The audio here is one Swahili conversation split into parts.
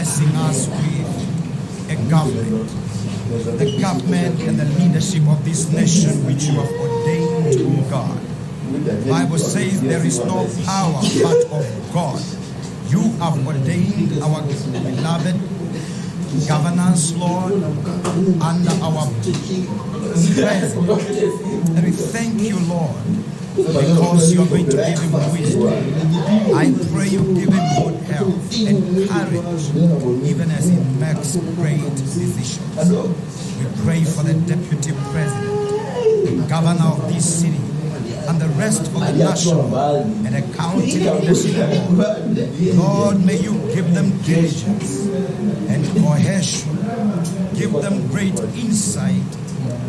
blessing us with a government, the government and the leadership of this nation which you have ordained, O God. The Bible says there is no power but of God. You have ordained our beloved governors, Lord, under our president. And we thank you, Lord, because you are going to give him wisdom. I pray you give him good health and courage, even as he makes great decisions. We pray for the deputy president, the governor of this city, and the rest of the national and the county leadership board. Lord, may you give them diligence and cohesion. Give them great insight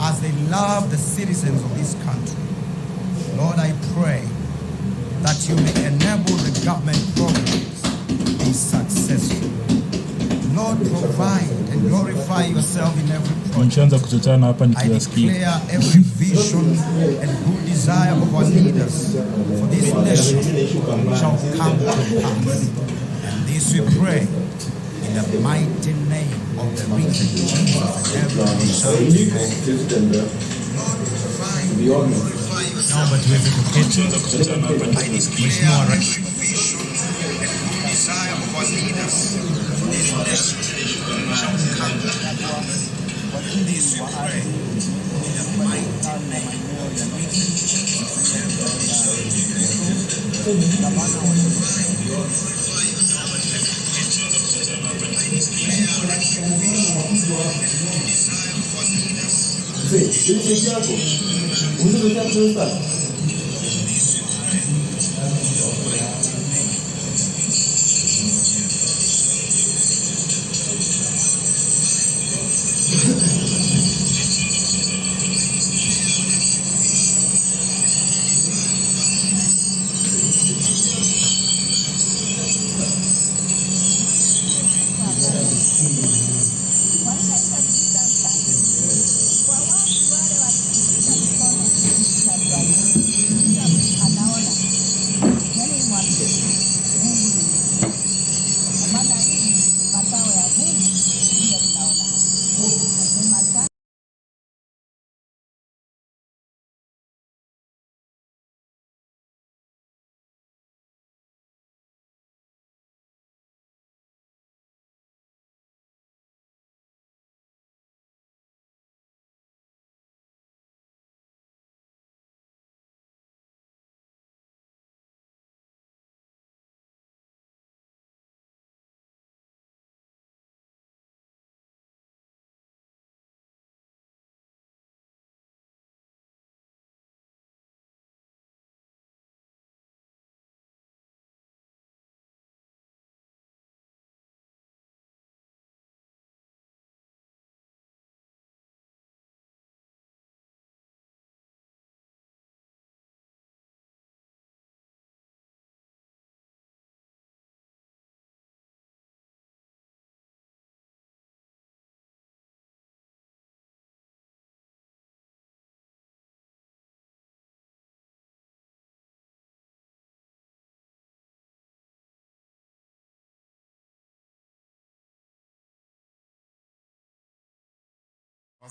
as they love the citizens of this country. Lord, I pray that you may enable the government programs be successful. Lord, provide and glorify yourself in every project. Nishaanza kuchochana hapa I nikiwasikia. declare every vision and good desire of our leaders for this nation shall come to pass. And this we pray in the mighty name of the risen Jesus, and everybody shall Lord, provide and glorify yourself. Naomba tuweze kuketi. I declare Mheshimiwa Rais. every vision and good desire of our leaders for this nation shall come to pass. And this we pray in the mighty name of the risen Jesus. And everybody shall I declare every vision and good desire of our leaders for this nation shall come to pass. This we pray in the mighty name of the risen Jesus. And everybody shall Kwa watu wale walikushika mkono na kila mtu anaona, yaani mwambie Mungu ni mkuu, kwa maana hii ni mazao ya Mungu ndiyo tunaona hapa. Nasema asante.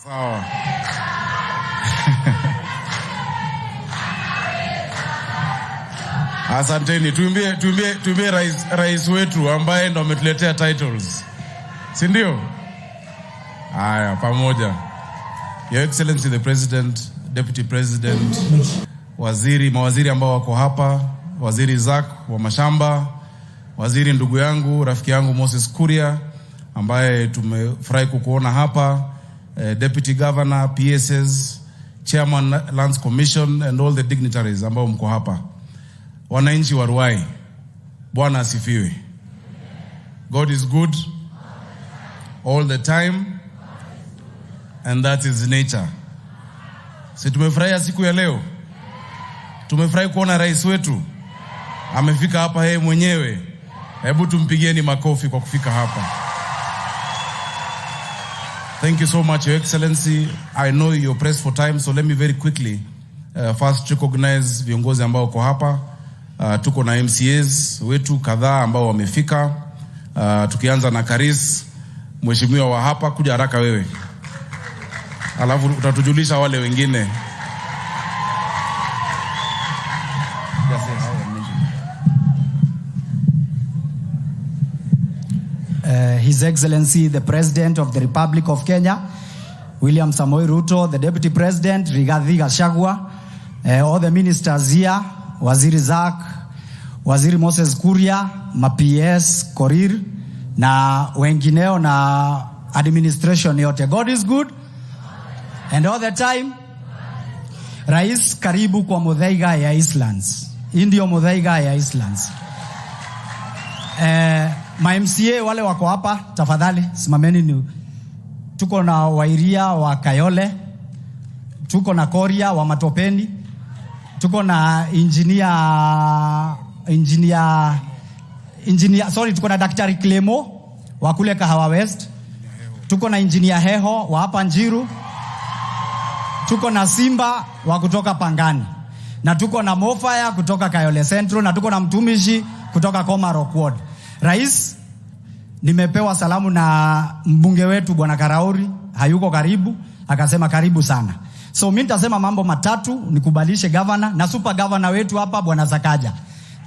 Sawa. Asanteni, tuimbie, tuimbie, tuimbie rais wetu ambaye ndo ametuletea titles, si ndio? Haya, pamoja. Your Excellency the President, Deputy President, waziri, mawaziri ambao wako hapa, Waziri Zack wa mashamba, waziri ndugu yangu, rafiki yangu Moses Kuria ambaye tumefurahi kukuona hapa, Deputy Governor, PSs, Chairman Lands Commission and all the dignitaries ambao mko hapa. Wananchi wa Ruai, Bwana asifiwe. God is good all the time and that is nature. Si tumefurahia siku ya leo? Tumefurahi kuona rais wetu amefika hapa yeye mwenyewe. Hebu tumpigieni makofi kwa kufika hapa. Thank you so much, Your Excellency. I know you're pressed for time, so let me very quickly first recognize viongozi ambao wako hapa. Tuko na MCAs wetu kadhaa ambao wamefika. Tukianza na Karis, mheshimiwa wa hapa, kuja haraka wewe, alafu utatujulisha wale wengine. His Excellency the President of the Republic of Kenya, William Samoei Ruto, the Deputy President, Rigathi Gachagua, all the ministers here, Waziri Zak, Waziri Moses Kuria, ma-PS, Korir, na wengineo na administration yote. God is good and all the time. Rais, karibu kwa Muthaiga ya Eastlands. Hii ndio Muthaiga ya Eastlands. Ma MCA wale wako hapa, tafadhali simameni. Ni tuko na Wairia wa Kayole, tuko na Koria wa Matopeni, tuko na engineer, sorry, tuko na Daktari Clemo wa kule Kahawa West, tuko na Engineer Heho wa hapa Njiru, tuko na Simba wa kutoka Pangani, na tuko na Mofaya kutoka Kayole Central, na tuko na mtumishi kutoka Komarok Ward. Rais, nimepewa salamu na mbunge wetu Bwana Karauri, hayuko karibu, akasema karibu sana. So mimi nitasema mambo matatu nikubalishe governor na super governor wetu hapa Bwana Sakaja.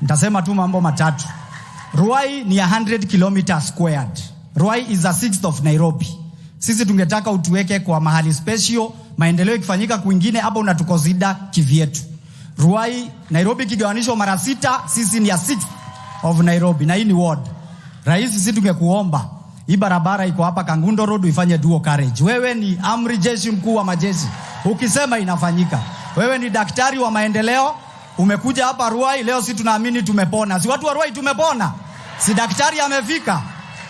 Nitasema tu mambo matatu. Ruai ni 100 kilometers squared. Ruai is a sixth of Nairobi. Sisi tungetaka utuweke kwa mahali special, maendeleo ikifanyika kwingine hapa unatuconsider kivyetu. Ruai, Nairobi kigawanishwa mara 6, sisi ni a sixth of Nairobi na hii ni ward. Rais, sisi tungekuomba hii barabara iko hapa Kangundo Road uifanye dual carriage. Wewe ni amri jeshi mkuu wa majeshi, ukisema inafanyika. Wewe ni daktari wa maendeleo, umekuja hapa Ruai leo, si tunaamini tumepona. Si watu wa Ruai tumepona? Si daktari amefika?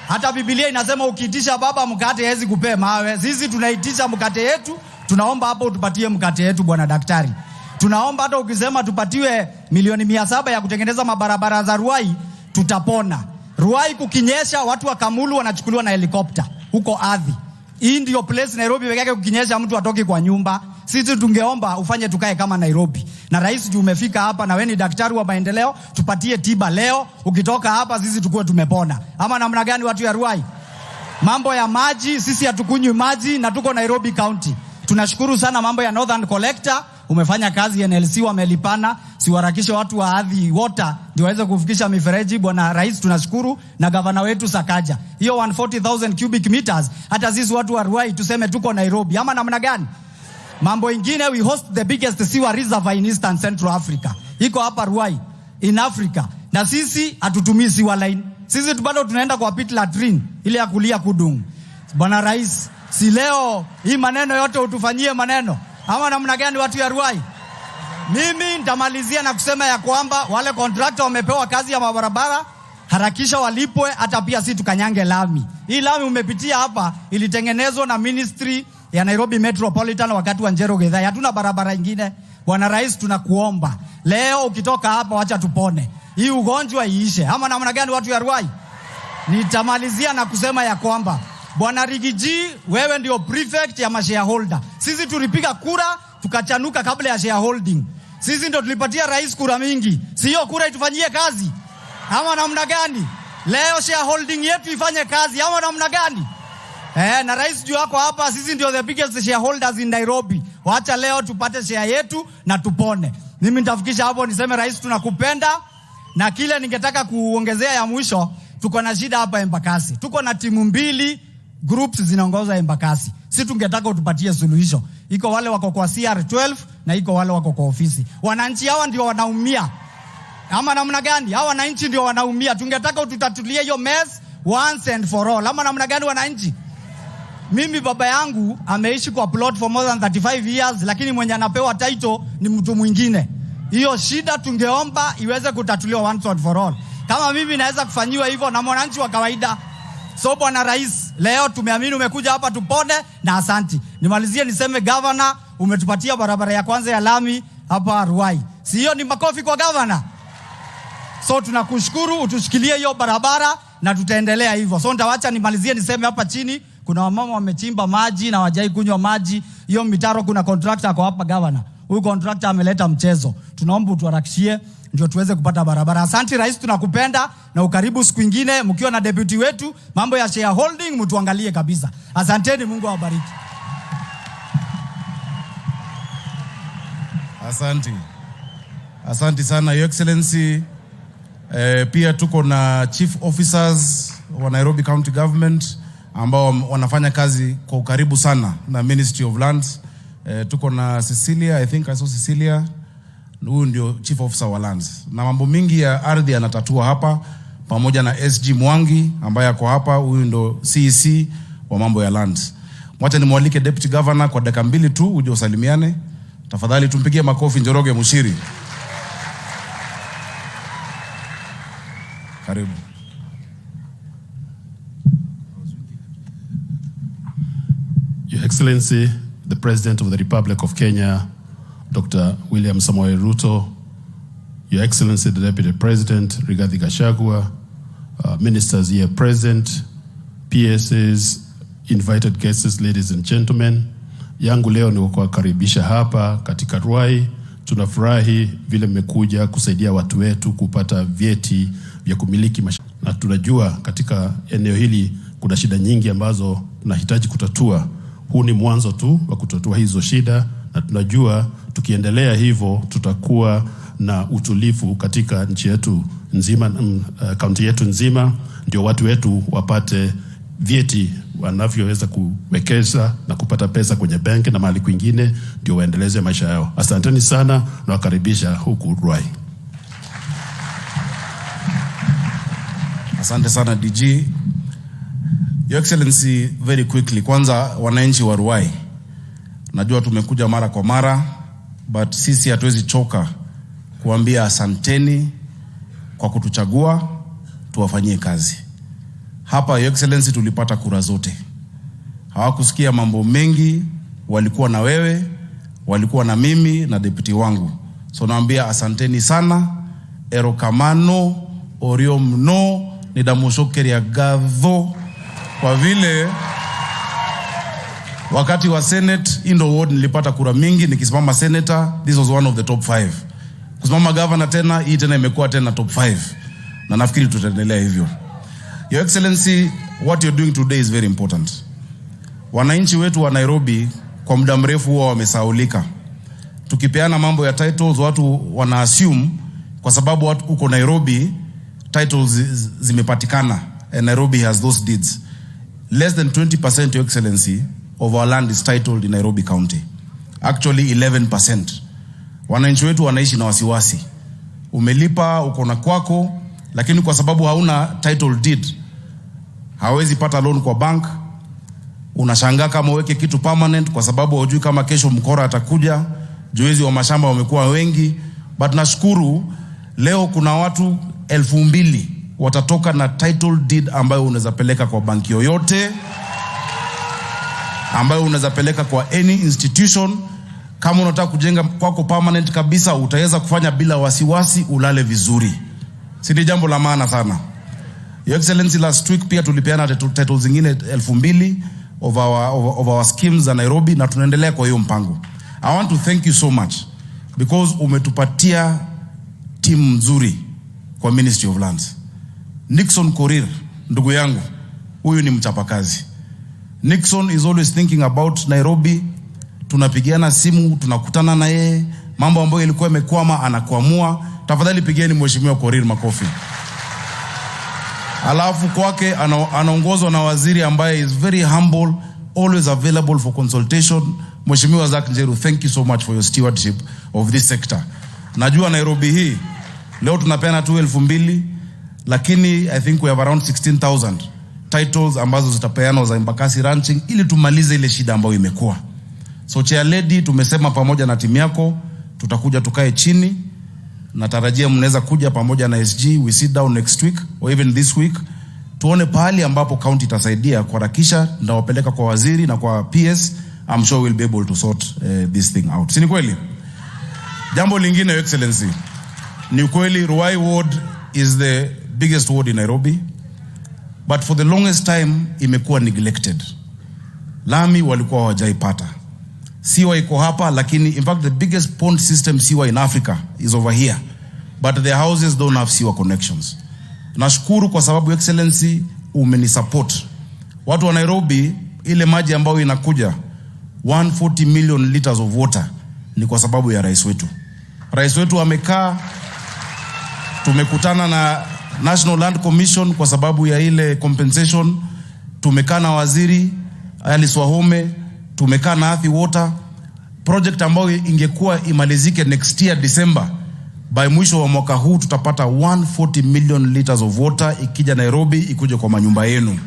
Hata Biblia inasema ukiitisha baba mkate hawezi kupea mawe. Sisi tunaitisha mkate yetu, tunaomba hapo utupatie mkate yetu bwana daktari. Tunaomba hata ukisema tupatiwe milioni 700 ya kutengeneza mabarabara za Ruai, tutapona. Ruai kukinyesha watu wa Kamulu wanachukuliwa na helikopta huko ardhi. Hii ndio place Nairobi peke yake kukinyesha mtu atoki kwa nyumba. Sisi tungeomba ufanye tukae kama Nairobi. Na rais, juu umefika hapa na wewe ni daktari wa maendeleo, tupatie tiba leo, ukitoka hapa sisi tukue tumepona. Ama namna gani watu ya Ruai? Mambo ya maji, sisi hatukunywi maji na tuko Nairobi County. Tunashukuru sana mambo ya Northern Collector, umefanya kazi, NLC wamelipana, siwaharakishe watu wa Athi Water ndio waweze kufikisha mifereji. Bwana Rais, tunashukuru na gavana wetu Sakaja. Hiyo 140,000 cubic meters, hata sisi watu wa Ruai tuseme tuko Nairobi ama namna gani? Mambo ingine, we host the biggest sewer reservoir in Eastern Central Africa. Iko hapa Ruai in Africa. Na sisi hatutumii sewer line. Sisi bado tunaenda kwa pit latrine ile ya kulia kudung. Bwana Rais, si leo hii maneno yote utufanyie maneno ama namna gani watu ya Ruai? Mimi nitamalizia na kusema ya kwamba wale contractor wamepewa kazi ya mabarabara, harakisha walipwe, hata pia si tukanyange lami. Hii lami umepitia hapa ilitengenezwa na ministry ya Nairobi Metropolitan wakati wa Njero Githae. Hatuna barabara ingine. Bwana Rais, tunakuomba leo ukitoka hapa wacha tupone, hii ugonjwa iishe. Ama namna gani watu ya Ruai? Nitamalizia na kusema ya kwamba Bwana Rigiji, wewe ndio prefect ya mashareholder. Sisi tulipiga kura tukachanuka kabla ya shareholding. Sisi ndio tulipatia rais kura mingi. Sio kura itufanyie kazi ama namna gani? Leo shareholding yetu ifanye kazi ama namna gani? Na rais juu yako hapa, sisi ndio the biggest shareholders in Nairobi. Wacha leo tupate share yetu na tupone. Mimi nitafikisha hapo niseme rais tunakupenda. Na kile ningetaka kuongezea ya mwisho, tuko na shida hapa Embakasi. Tuko na timu mbili groups zinaongoza Embakasi. Sisi tungetaka utupatie suluhisho. Iko wale wako kwa CR12 na iko wale wako kwa ofisi. Wananchi hawa ndio wanaumia. Ama namna gani? Hawa wananchi ndio wanaumia. Tungetaka ututatulie hiyo mess once and for all. Ama namna gani wananchi? Mimi baba yangu ameishi kwa plot for more than 35 years, lakini mwenye anapewa title ni mtu mwingine. Hiyo shida tungeomba iweze kutatuliwa once and for all. Kama mimi naweza kufanyiwa hivyo na mwananchi wa kawaida. So Bwana Rais, leo tumeamini umekuja hapa tupone na asanti. Nimalizie niseme governor, umetupatia barabara ya kwanza ya lami hapa Ruai. Si hiyo ni makofi kwa governor? So tunakushukuru, utushikilie hiyo barabara na tutaendelea hivyo. So nitawacha nimalizie niseme hapa chini kuna wamama wamechimba maji na hawajai kunywa maji. Hiyo mitaro kuna contractor kwa hapa governor. Huyu contractor ameleta mchezo. Tunaomba utuharakishie ndio tuweze kupata barabara. Asante Rais, tunakupenda na ukaribu siku ingine mkiwa na deputy wetu, mambo ya shareholding mtuangalie kabisa. Asanteni, Mungu awabariki. Asante. Asante sana, Your Excellency. Pia tuko na chief officers wa Nairobi County Government ambao wanafanya kazi kwa ukaribu sana na Ministry of Lands. Tuko na Cecilia, I think I saw Cecilia. Huyu ndio chief officer wa lands. Na mambo mingi ya ardhi anatatua hapa pamoja na SG Mwangi ambaye ako hapa, huyu ndio CEC wa mambo ya lands. Mwacha nimwalike Deputy Governor kwa dakika mbili tu uje usalimiane. Tafadhali tumpigie makofi Njoroge Muchiri. Karibu. Your Excellency, the President of the Republic of Kenya, Dr. William Samoei Ruto, Your Excellency, the Deputy President, Rigathi Gachagua, ministers here present, PSs, invited guests, ladies and gentlemen. Yangu leo ni kuwakaribisha hapa katika Ruai. Tunafurahi vile mmekuja kusaidia watu wetu kupata vyeti vya kumiliki mashamba. Na tunajua katika eneo hili kuna shida nyingi ambazo tunahitaji kutatua. Huu ni mwanzo tu wa kutatua hizo shida, na tunajua tukiendelea hivyo tutakuwa na utulivu katika nchi yetu nzima, kaunti yetu nzima, ndio watu wetu wapate vyeti wanavyoweza kuwekeza na kupata pesa kwenye benki na mahali kwingine, ndio waendeleze maisha yao. Asanteni sana na wakaribisha huku Ruai. Asante sana DG. Your Excellency, very quickly, kwanza wananchi wa Ruai, najua tumekuja mara kwa mara, but sisi hatuwezi choka kuambia asanteni kwa kutuchagua tuwafanyie kazi. Hapa Your Excellency tulipata kura zote. Hawakusikia mambo mengi, walikuwa na wewe, walikuwa na mimi na deputy wangu. So naambia asanteni sana, erokamano, orio mno, nidamushokeria gadho. Kwa vile wakati wa Senate, Indo Ward nilipata kura mingi, nikisimama senator, this was one of the top 5. Kusimama governor tena, hii tena imekuwa tena top 5. Na nafikiri tutaendelea hivyo. Your Excellency, what you're doing today is very important. Wananchi wetu wa Nairobi kwa muda mrefu huwa wamesahaulika. Tukipeana mambo ya titles, watu wana assume kwa sababu watu uko Nairobi titles zimepatikana and Nairobi has those deeds. Less than 20%, Your Excellency, of our land is titled in Nairobi County. Actually 11%. Wananchi wetu wanaishi na wasiwasi. Umelipa, uko na kwako, lakini kwa sababu hauna title deed, hawezi pata loan kwa bank. Unashangaa kama uweke kitu permanent kwa sababu hujui kama kesho mkora atakuja. Juezi wa mashamba wamekuwa wengi, but nashukuru leo kuna watu 2,000 watatoka na title deed ambayo unaweza peleka kwa banki yoyote, ambayo unaweza peleka kwa any institution. Kama unataka kujenga kwako permanent kabisa, utaweza kufanya bila wasiwasi, ulale vizuri. Si ni jambo la maana sana? Your Excellency, last week pia tulipeana titles zingine 2,000 of our schemes za Nairobi, na tunaendelea kwa hiyo mpango. I want to thank you so much because umetupatia team nzuri kwa Ministry of Lands. Nixon Korir, ndugu yangu, huyu ni mchapakazi. Nixon is always thinking about Nairobi. Tunapigiana simu, tunakutana na yeye, mambo ambayo ilikuwa imekwama anakuamua. Tafadhali pigeni Mheshimiwa Korir makofi. Alafu kwake anaongozwa na waziri ambaye is very humble, always available for consultation. Mheshimiwa Zack Njeru, thank you so much for your stewardship of this sector. Najua Nairobi hii leo tunapeana tu 2,000, lakini I think we have around 16,000 titles ambazo zitapeanwa za Embakasi Ranching ili tumalize ile shida ambayo imekuwa. So chair lady, tumesema pamoja na timu yako tutakuja tukae chini. Natarajia mnaweza kuja pamoja na SG, we sit down next week or even this week, tuone pahali ambapo county itasaidia kuharakisha. Ndawapeleka kwa waziri na kwa PS. I'm sure we'll be able to sort this thing out. Si ni kweli? Jambo lingine, Your Excellency, ni kweli Ruai Ward is the biggest ward in Nairobi, but for the longest time imekuwa neglected. Lami walikuwa hawajaipata. Siwa iko hapa, lakini in fact the biggest pond system siwa in Africa is over here. But their houses don't have sewer connections. Nashukuru kwa sababu, Excellency, umenisupport. Watu wa Nairobi, ile maji ambayo inakuja 140 million liters of water ni kwa sababu ya rais wetu. Rais wetu amekaa, tumekutana na National Land Commission kwa sababu ya ile compensation, tumekaa na waziri Alice Wahome, tumekaa na Athi Water project ambayo ingekuwa imalizike next year December. By mwisho wa mwaka huu tutapata 140 million liters of water ikija Nairobi, ikuje kwa manyumba yenu.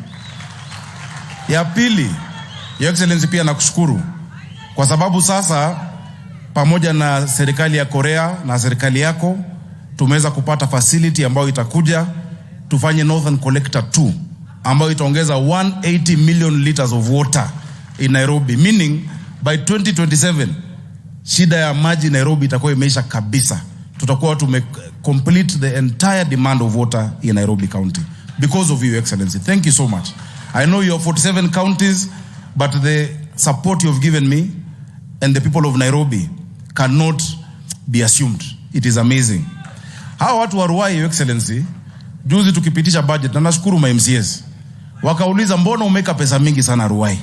Ya pili, Your Excellency, pia nakushukuru kwa sababu sasa pamoja na serikali ya Korea na serikali yako tumeweza kupata facility ambayo itakuja tufanye Northern Collector 2 ambayo itaongeza 180 million liters of water in Nairobi, meaning by 2027 shida ya maji Nairobi itakuwa imeisha kabisa. Tutakuwa tume complete the entire demand of water in Nairobi County because of you, Excellency. Thank you so much. I know you have 47 counties, but the support you have given me and the people of Nairobi cannot be assumed. It is amazing. Hawa watu wa Ruai, Your Excellency, juzi tukipitisha budget, na nashukuru ma MCAs, wakauliza, "Mbona umeweka pesa mingi sana Ruai?"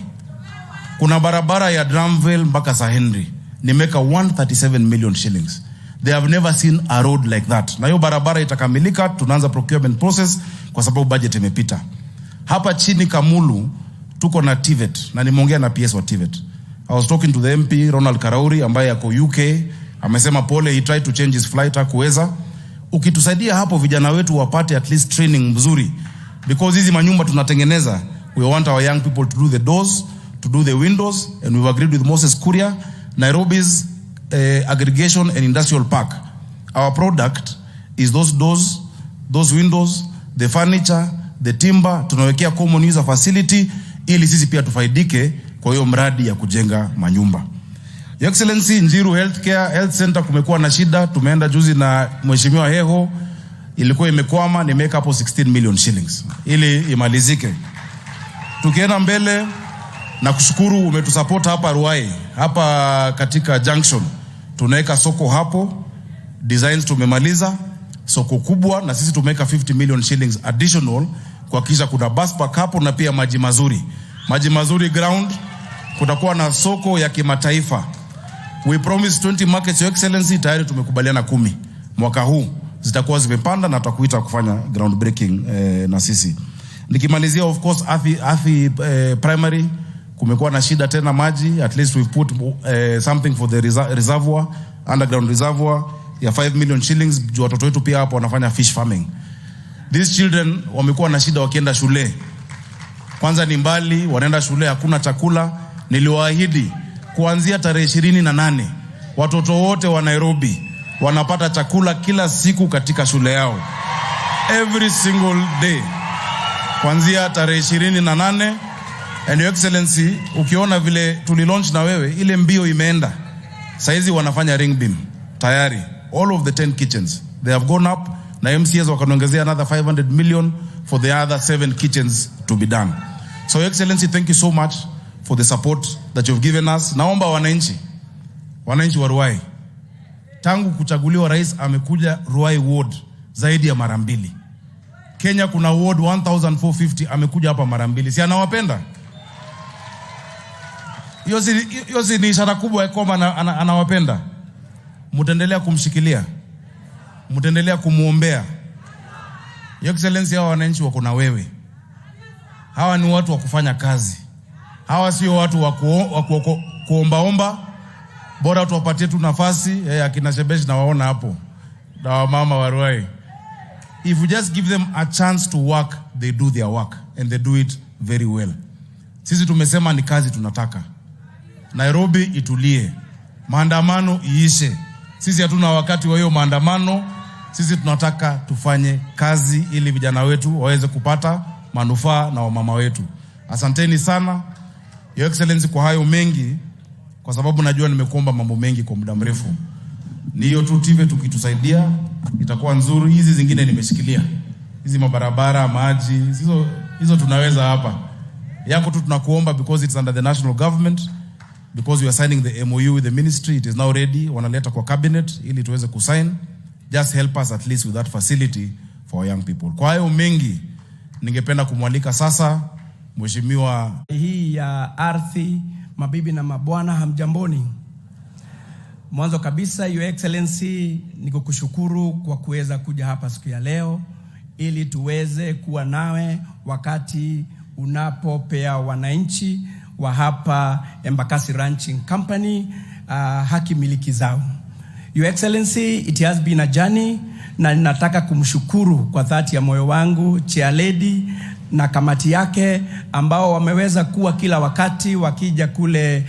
Kuna barabara ya Dramville mpaka Sir Henry, nimeweka 137 million shillings. They have never seen a road like that. Na hiyo barabara itakamilika, tunaanza procurement process kwa sababu budget imepita. Hapa chini Kamulu tuko na TVET na nimeongea na PS wa TVET. I was talking to the MP Ronald Karauri ambaye ako UK, amesema pole, he tried to change his flight, hakuweza. Ukitusaidia hapo, vijana wetu wapate at least training mzuri, because hizi manyumba tunatengeneza, we want our young people to do the doors, to do the windows, and we've agreed with Moses Kuria, Nairobi's aggregation and industrial park. Our product is those doors, those windows, the furniture, the timber, tunawekea common user facility ili sisi pia tufaidike kwa hiyo mradi ya kujenga manyumba. Your Excellency, Njiru Healthcare Health Center kumekuwa na shida, tumeenda juzi na Mheshimiwa Heho, ilikuwa imekwama, nimeweka hapo 16 million shillings ili imalizike. Tukienda mbele, na kushukuru umetusupport hapa Ruai, hapa katika junction tunaweka soko hapo, designs tumemaliza, soko kubwa, na sisi tumeweka 50 million shillings additional kuhakikisha kuna bus park hapo na pia maji mazuri, maji mazuri ground, kutakuwa na soko ya kimataifa. We promised 20 markets, Your Excellency, tayari tumekubaliana 10 mwaka huu zitakuwa zimepanda na tutakuita kufanya ground breaking na sisi. Nikimalizia, of course, Athi Primary kumekuwa na shida tena maji, at least we've put something for the reservoir, underground reservoir ya 5 million shillings juu watoto wetu pia hapo wanafanya fish farming. These children wamekuwa na shida wakienda shule. Kwanza ni mbali, wanaenda shule hakuna chakula. Niliwaahidi kuanzia tarehe 28 watoto wote wa Nairobi wanapata chakula kila siku katika shule yao, every single day kuanzia tarehe 28. And Your Excellency, ukiona vile tulilaunch na wewe, ile mbio imeenda. Saizi wanafanya ring beam tayari, all of the 10 kitchens they have gone up, na MCAs wakaniongezea another 500 million for the other seven kitchens to be done. So, Your Excellency, thank you so much for the support that you've given us. Naomba wananchi, wananchi wa Ruai, tangu kuchaguliwa rais amekuja Ruai Ward zaidi ya mara mbili. Kenya kuna ward 1450, amekuja hapa mara mbili. Si anawapenda? Hiyo si ni ishara kubwa ya kwamba anawapenda? Mtaendelea kumshikilia, mtaendelea kumwombea. Your Excellency, hawa wananchi wako na wewe. Hawa ni watu wa kufanya kazi, hawa sio watu wa kuombaomba. Bora tuwapatie tu nafasi. Akina Shebesh nawaona hapo na wamama wa Ruai. If we just give them a chance to work, they do their work and they do it very well. Sisi tumesema ni kazi tunataka. Nairobi itulie, maandamano iishe. Sisi hatuna wakati wa hiyo maandamano. Sisi tunataka tufanye kazi ili vijana wetu waweze kupata manufaa na wamama wetu. Asanteni sana, Your Excellency, kwa hayo mengi, kwa sababu najua nimekuomba mambo mengi kwa muda mrefu. Ni hiyo tu TVET tukitusaidia itakuwa nzuri. Hizi zingine nimeshikilia, hizi mabarabara, maji, hizo hizo tunaweza hapa. Yako tu tunakuomba because it's under the national government, because we are signing the MOU with the ministry, it is now ready, wanaleta kwa cabinet ili tuweze kusign. Just help us at least with that facility for our young people. Kwa hayo mengi, ningependa kumwalika sasa Mheshimiwa hii ya ardhi. Mabibi na mabwana, hamjamboni. Mwanzo kabisa, Your Excellency, nikukushukuru kwa kuweza kuja hapa siku ya leo ili tuweze kuwa nawe wakati unapopea wananchi wa hapa Embakasi Ranching Company haki miliki zao. Your Excellency, it has been a journey na ninataka kumshukuru kwa dhati ya moyo wangu Chair Lady na kamati yake ambao wameweza kuwa kila wakati wakija kule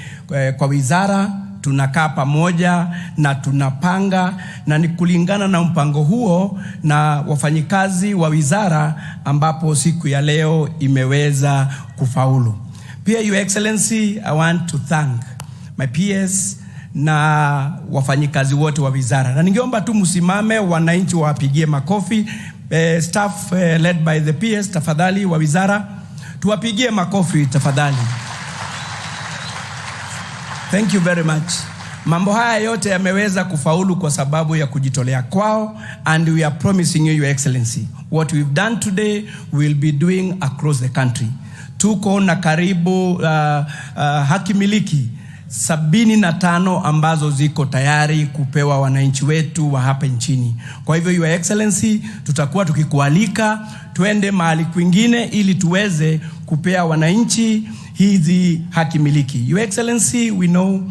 kwa wizara, tunakaa pamoja na tunapanga, na ni kulingana na mpango huo na wafanyikazi wa wizara ambapo siku ya leo imeweza kufaulu. Pia, Your Excellency, I want to thank my PS na wafanyikazi wote wa wizara, na ningeomba tu msimame, wananchi wawapigie makofi. Staff led by the PS, tafadhali, wa wizara tuwapigie makofi tafadhali. Thank you very much. Mambo haya yote yameweza kufaulu kwa sababu ya kujitolea kwao, and we are promising you, Your Excellency, what we've done today we will be doing across the country. Tuko na karibu haki miliki 75 ambazo ziko tayari kupewa wananchi wetu wa hapa nchini. Kwa hivyo, Your Excellency, tutakuwa tukikualika twende mahali kwingine ili tuweze kupea wananchi hizi haki miliki. Your Excellency, we know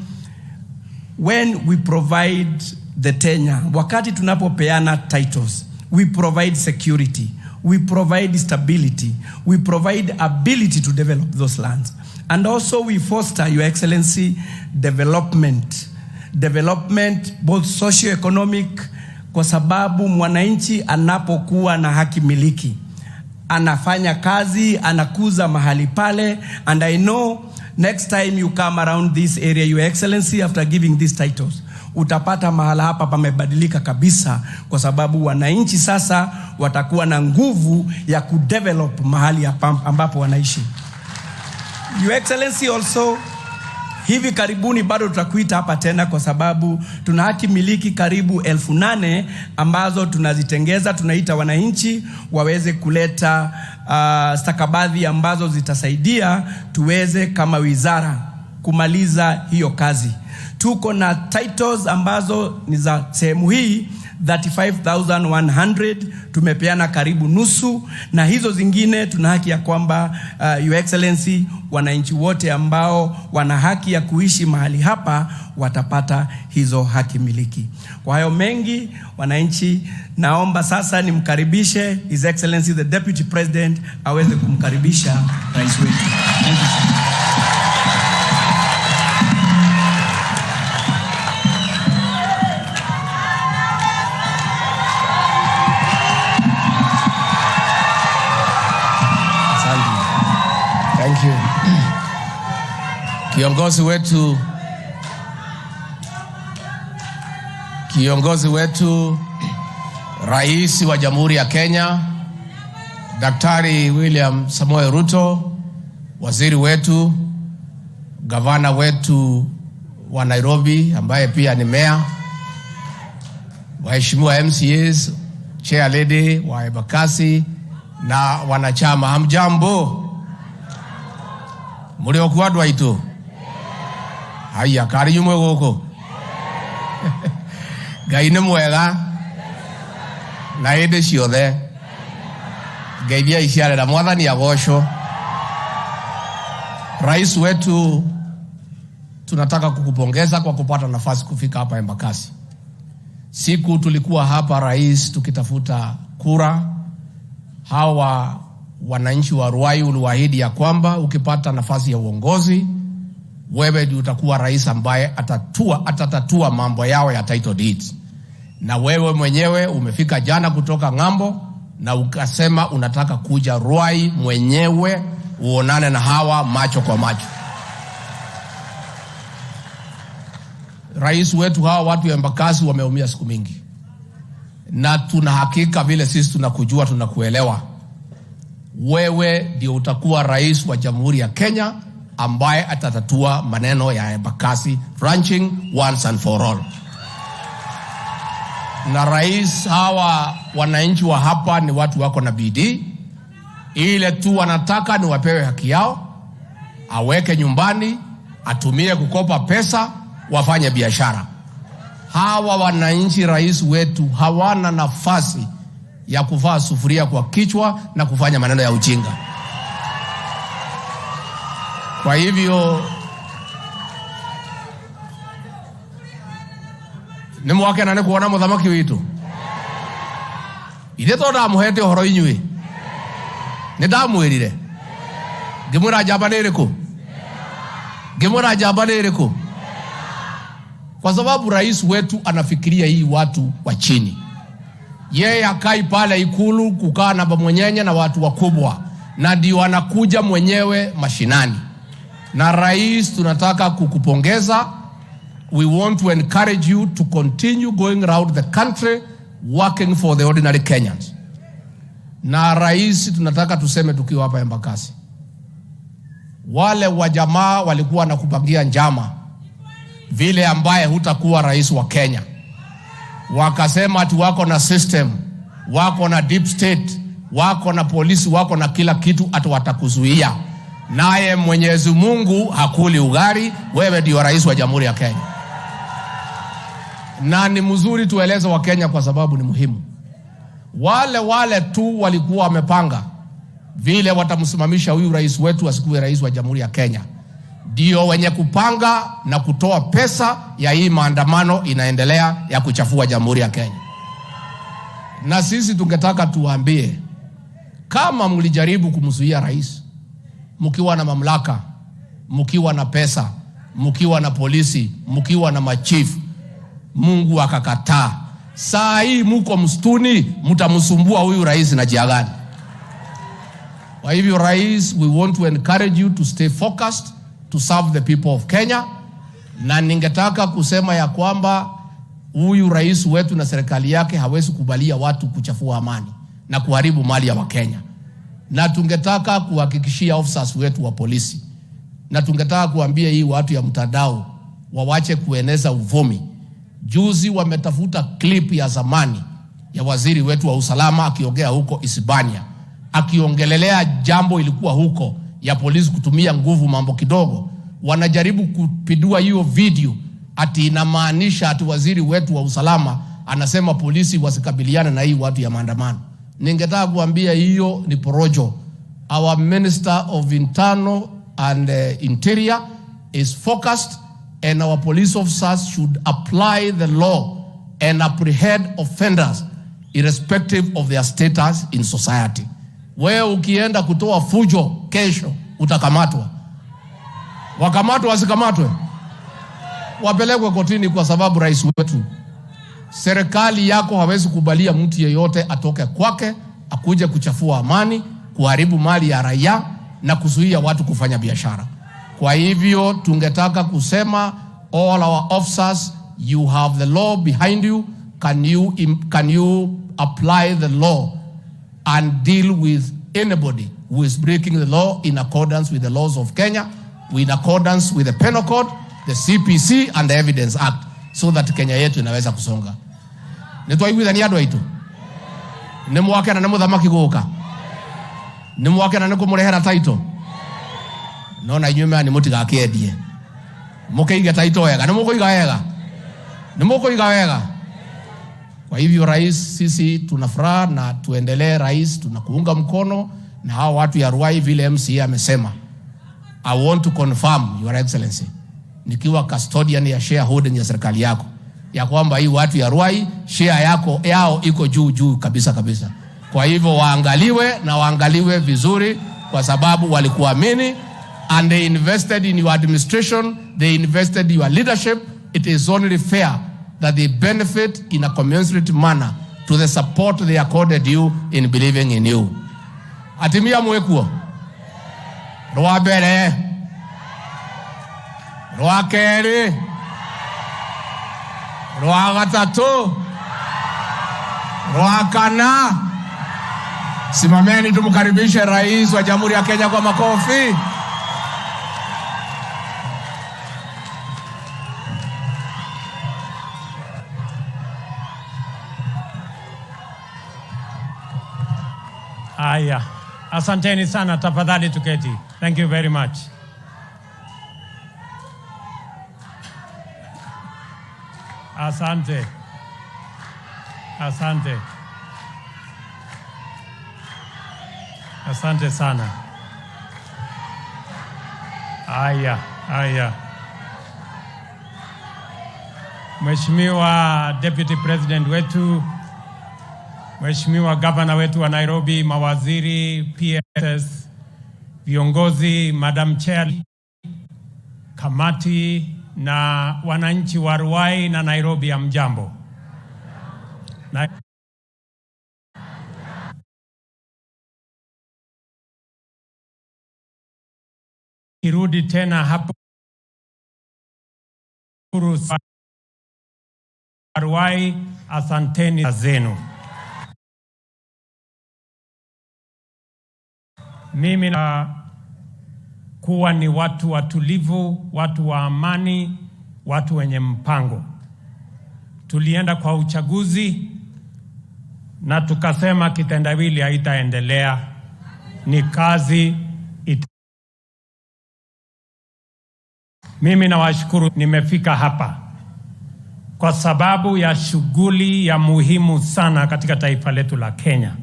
when we provide the tenure, wakati tunapopeana titles, we provide security, we provide stability, we provide ability to develop those lands. And also we foster, Your Excellency, development. Development both socio-economic, kwa sababu mwananchi anapokuwa na haki miliki anafanya kazi, anakuza mahali pale, and I know next time you come around this area, Your Excellency, after giving these titles, utapata mahala hapa pamebadilika kabisa, kwa sababu wananchi sasa watakuwa na nguvu ya kudevelop mahali ambapo wanaishi. Your Excellency, also hivi karibuni bado tutakuita hapa tena kwa sababu tuna haki miliki karibu 8,000 ambazo tunazitengeza. Tunaita wananchi waweze kuleta stakabadhi ambazo zitasaidia tuweze kama wizara kumaliza hiyo kazi. Tuko na titles ambazo ni za sehemu hii 35,100, tumepeana karibu nusu, na hizo zingine tuna haki ya kwamba Your Excellency, wananchi wote ambao wana haki ya kuishi mahali hapa watapata hizo haki miliki. Kwa hayo mengi, wananchi, naomba sasa nimkaribishe His Excellency the Deputy President aweze kumkaribisha rais wetu. Thank you, sir. Asante. Thank you. Kiongozi wetu Rais wa Jamhuri ya Kenya Daktari William Samoei Ruto, waziri wetu, gavana wetu wa Nairobi ambaye pia ni meya, waheshimiwa MCAs, chair lady wa Embakasi na wanachama, hamjambo? Muri okuo andu aitu haya kari nyumwe guku. Ngai nĩ mwega na hĩndĩ ciothe. Ngeithia iciarĩra Mwathani agocwo. Rais wetu, tunataka kukupongeza kwa kupata nafasi kufika hapa Embakasi. Siku tulikuwa hapa, rais, tukitafuta kura, hawa wananchi wa Ruai uliwaahidi ya kwamba ukipata nafasi ya uongozi wewe ndio utakuwa rais ambaye atatatua mambo yao ya title deeds. Na wewe mwenyewe umefika jana kutoka ng'ambo na ukasema unataka kuja Ruai mwenyewe uonane na hawa macho kwa macho. Rais wetu, hawa watu ya Embakasi wameumia siku mingi, na tuna hakika vile sisi tunakujua, tunakuelewa, wewe ndio utakuwa rais wa Jamhuri ya Kenya ambaye atatatua maneno ya Embakasi ranching once and for all. Na rais, hawa wananchi wa hapa ni watu wako na bidii. Ile tu wanataka ni wapewe haki yao, aweke nyumbani, atumie kukopa pesa, wafanye biashara. Hawa wananchi, rais wetu, hawana nafasi ya kuvaa sufuria kwa kichwa na kufanya maneno ya ujinga. Kwa hivyo nĩ mwakena nĩ kuona mũthamaki witũ ithe to ndamũhete ũhoro inyuĩ nĩ ndamwĩrire ngĩmwĩra njamba nĩ ĩrĩkũ ngĩmwĩra njamba nĩ ĩrĩkũ, kwa sababu rais wetu anafikiria hii watu wa chini. Yeye akai pale Ikulu kukaa na mwenyenye na watu wakubwa, na ndio anakuja mwenyewe mashinani. Na rais, tunataka kukupongeza. We want to encourage you to continue going round the country working for the ordinary Kenyans. Na rais, tunataka tuseme tukiwa hapa Embakasi, wale wa jamaa walikuwa wanakupangia njama vile ambaye hutakuwa rais wa Kenya. Wakasema ati wako na system, wako na deep state, wako na polisi, wako na kila kitu, ati watakuzuia. Naye Mwenyezi Mungu hakuli ugali, wewe ndio rais wa Jamhuri ya Kenya. Na ni mzuri tueleze wa Kenya kwa sababu ni muhimu. Wale wale tu walikuwa wamepanga vile watamsimamisha huyu rais wetu asikuwe rais wa Jamhuri ya Kenya, ndio wenye kupanga na kutoa pesa ya hii maandamano inaendelea ya kuchafua Jamhuri ya Kenya. Na sisi tungetaka tuwaambie, kama mlijaribu kumzuia rais mkiwa na mamlaka, mkiwa na pesa, mkiwa na polisi, mkiwa na machifu, Mungu akakataa. Saa hii muko msituni, mtamsumbua huyu rais na jia gani? Kwa hivyo rais, we want to encourage you to stay focused to serve the people of Kenya. Na ningetaka kusema ya kwamba huyu rais wetu na serikali yake hawezi kubalia watu kuchafua amani na kuharibu mali ya Wakenya. Na tungetaka kuhakikishia officers wetu wa polisi, na tungetaka kuambia hii watu ya mtandao wawache kueneza uvumi. Juzi wametafuta clip ya zamani ya waziri wetu wa usalama akiongea huko Isibania, akiongelelea jambo ilikuwa huko ya polisi kutumia nguvu mambo kidogo. Wanajaribu kupindua hiyo video ati inamaanisha ati waziri wetu wa usalama anasema polisi wasikabiliane na hii watu ya maandamano. Ningetaka kuambia hiyo ni porojo. Our Minister of Internal and Interior is focused, and our police officers should apply the law and apprehend offenders irrespective of their status in society. Wewe ukienda kutoa fujo kesho utakamatwa. Wakamatwe wasikamatwe, wapelekwe kotini, kwa sababu rais wetu, serikali yako hawezi kubalia mtu yeyote atoke kwake akuje kuchafua amani, kuharibu mali ya raia na kuzuia watu kufanya biashara. Kwa hivyo tungetaka kusema all our officers, you have the law behind you. Can you apply the law and deal with anybody who is breaking the law in accordance with the laws of Kenya, in accordance with the Penal Code, the CPC and the Evidence Act, so that Kenya yetu inaweza kusonga. Nitwaiguithania andu aitu ni mwakena ni muthamaki guka ni mwakena ni kumurehera title no na inyuĩ maya nĩ mũtigakĩendie mũkĩige title wega nĩ mũkũiga wega nĩ mũkũiga wega. Kwa hivyo rais, sisi tuna furaha na tuendelee rais, tunakuunga mkono na hao watu ya Ruai vile MCA amesema. I want to confirm your excellency, nikiwa custodian ya shareholding ya serikali yako, ya kwamba hii watu ya Ruai share yako yao iko juu juu kabisa kabisa. Kwa hivyo waangaliwe na waangaliwe vizuri, kwa sababu walikuamini and they invested in your administration, they invested in your leadership. It is only fair that they benefit in a commensurate manner to the support they accorded you in believing in you. Atimia mwekuo rwa mbere rwa kerĩ rwa gatatũ rwa kana. Simameni tumkaribishe rais wa Jamhuri ya Kenya kwa makofi. Haya, asanteni sana, tafadhali tuketi. Thank you very much. Asante, asante, asante sana. Haya, haya. Mheshimiwa Deputy President wetu, Mheshimiwa Gavana wetu wa Nairobi, mawaziri, PSs, viongozi, Madam Chair, kamati na wananchi wa Ruai na Nairobi, hamjambo. Na kirudi tena hapo Ruai, asanteni zenu. Mimi na kuwa ni watu watulivu, watu wa amani, watu wenye mpango. Tulienda kwa uchaguzi na tukasema kitendawili haitaendelea, ni kazi ita. Mimi nawashukuru, nimefika hapa kwa sababu ya shughuli ya muhimu sana katika taifa letu la Kenya.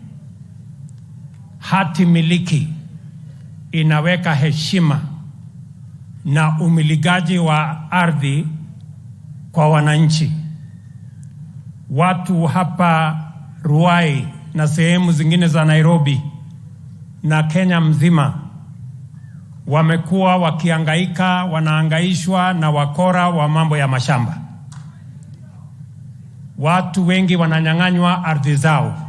Hati miliki inaweka heshima na umilikaji wa ardhi kwa wananchi. Watu hapa Ruai na sehemu zingine za Nairobi na Kenya mzima wamekuwa wakihangaika, wanahangaishwa na wakora wa mambo ya mashamba. Watu wengi wananyang'anywa ardhi zao.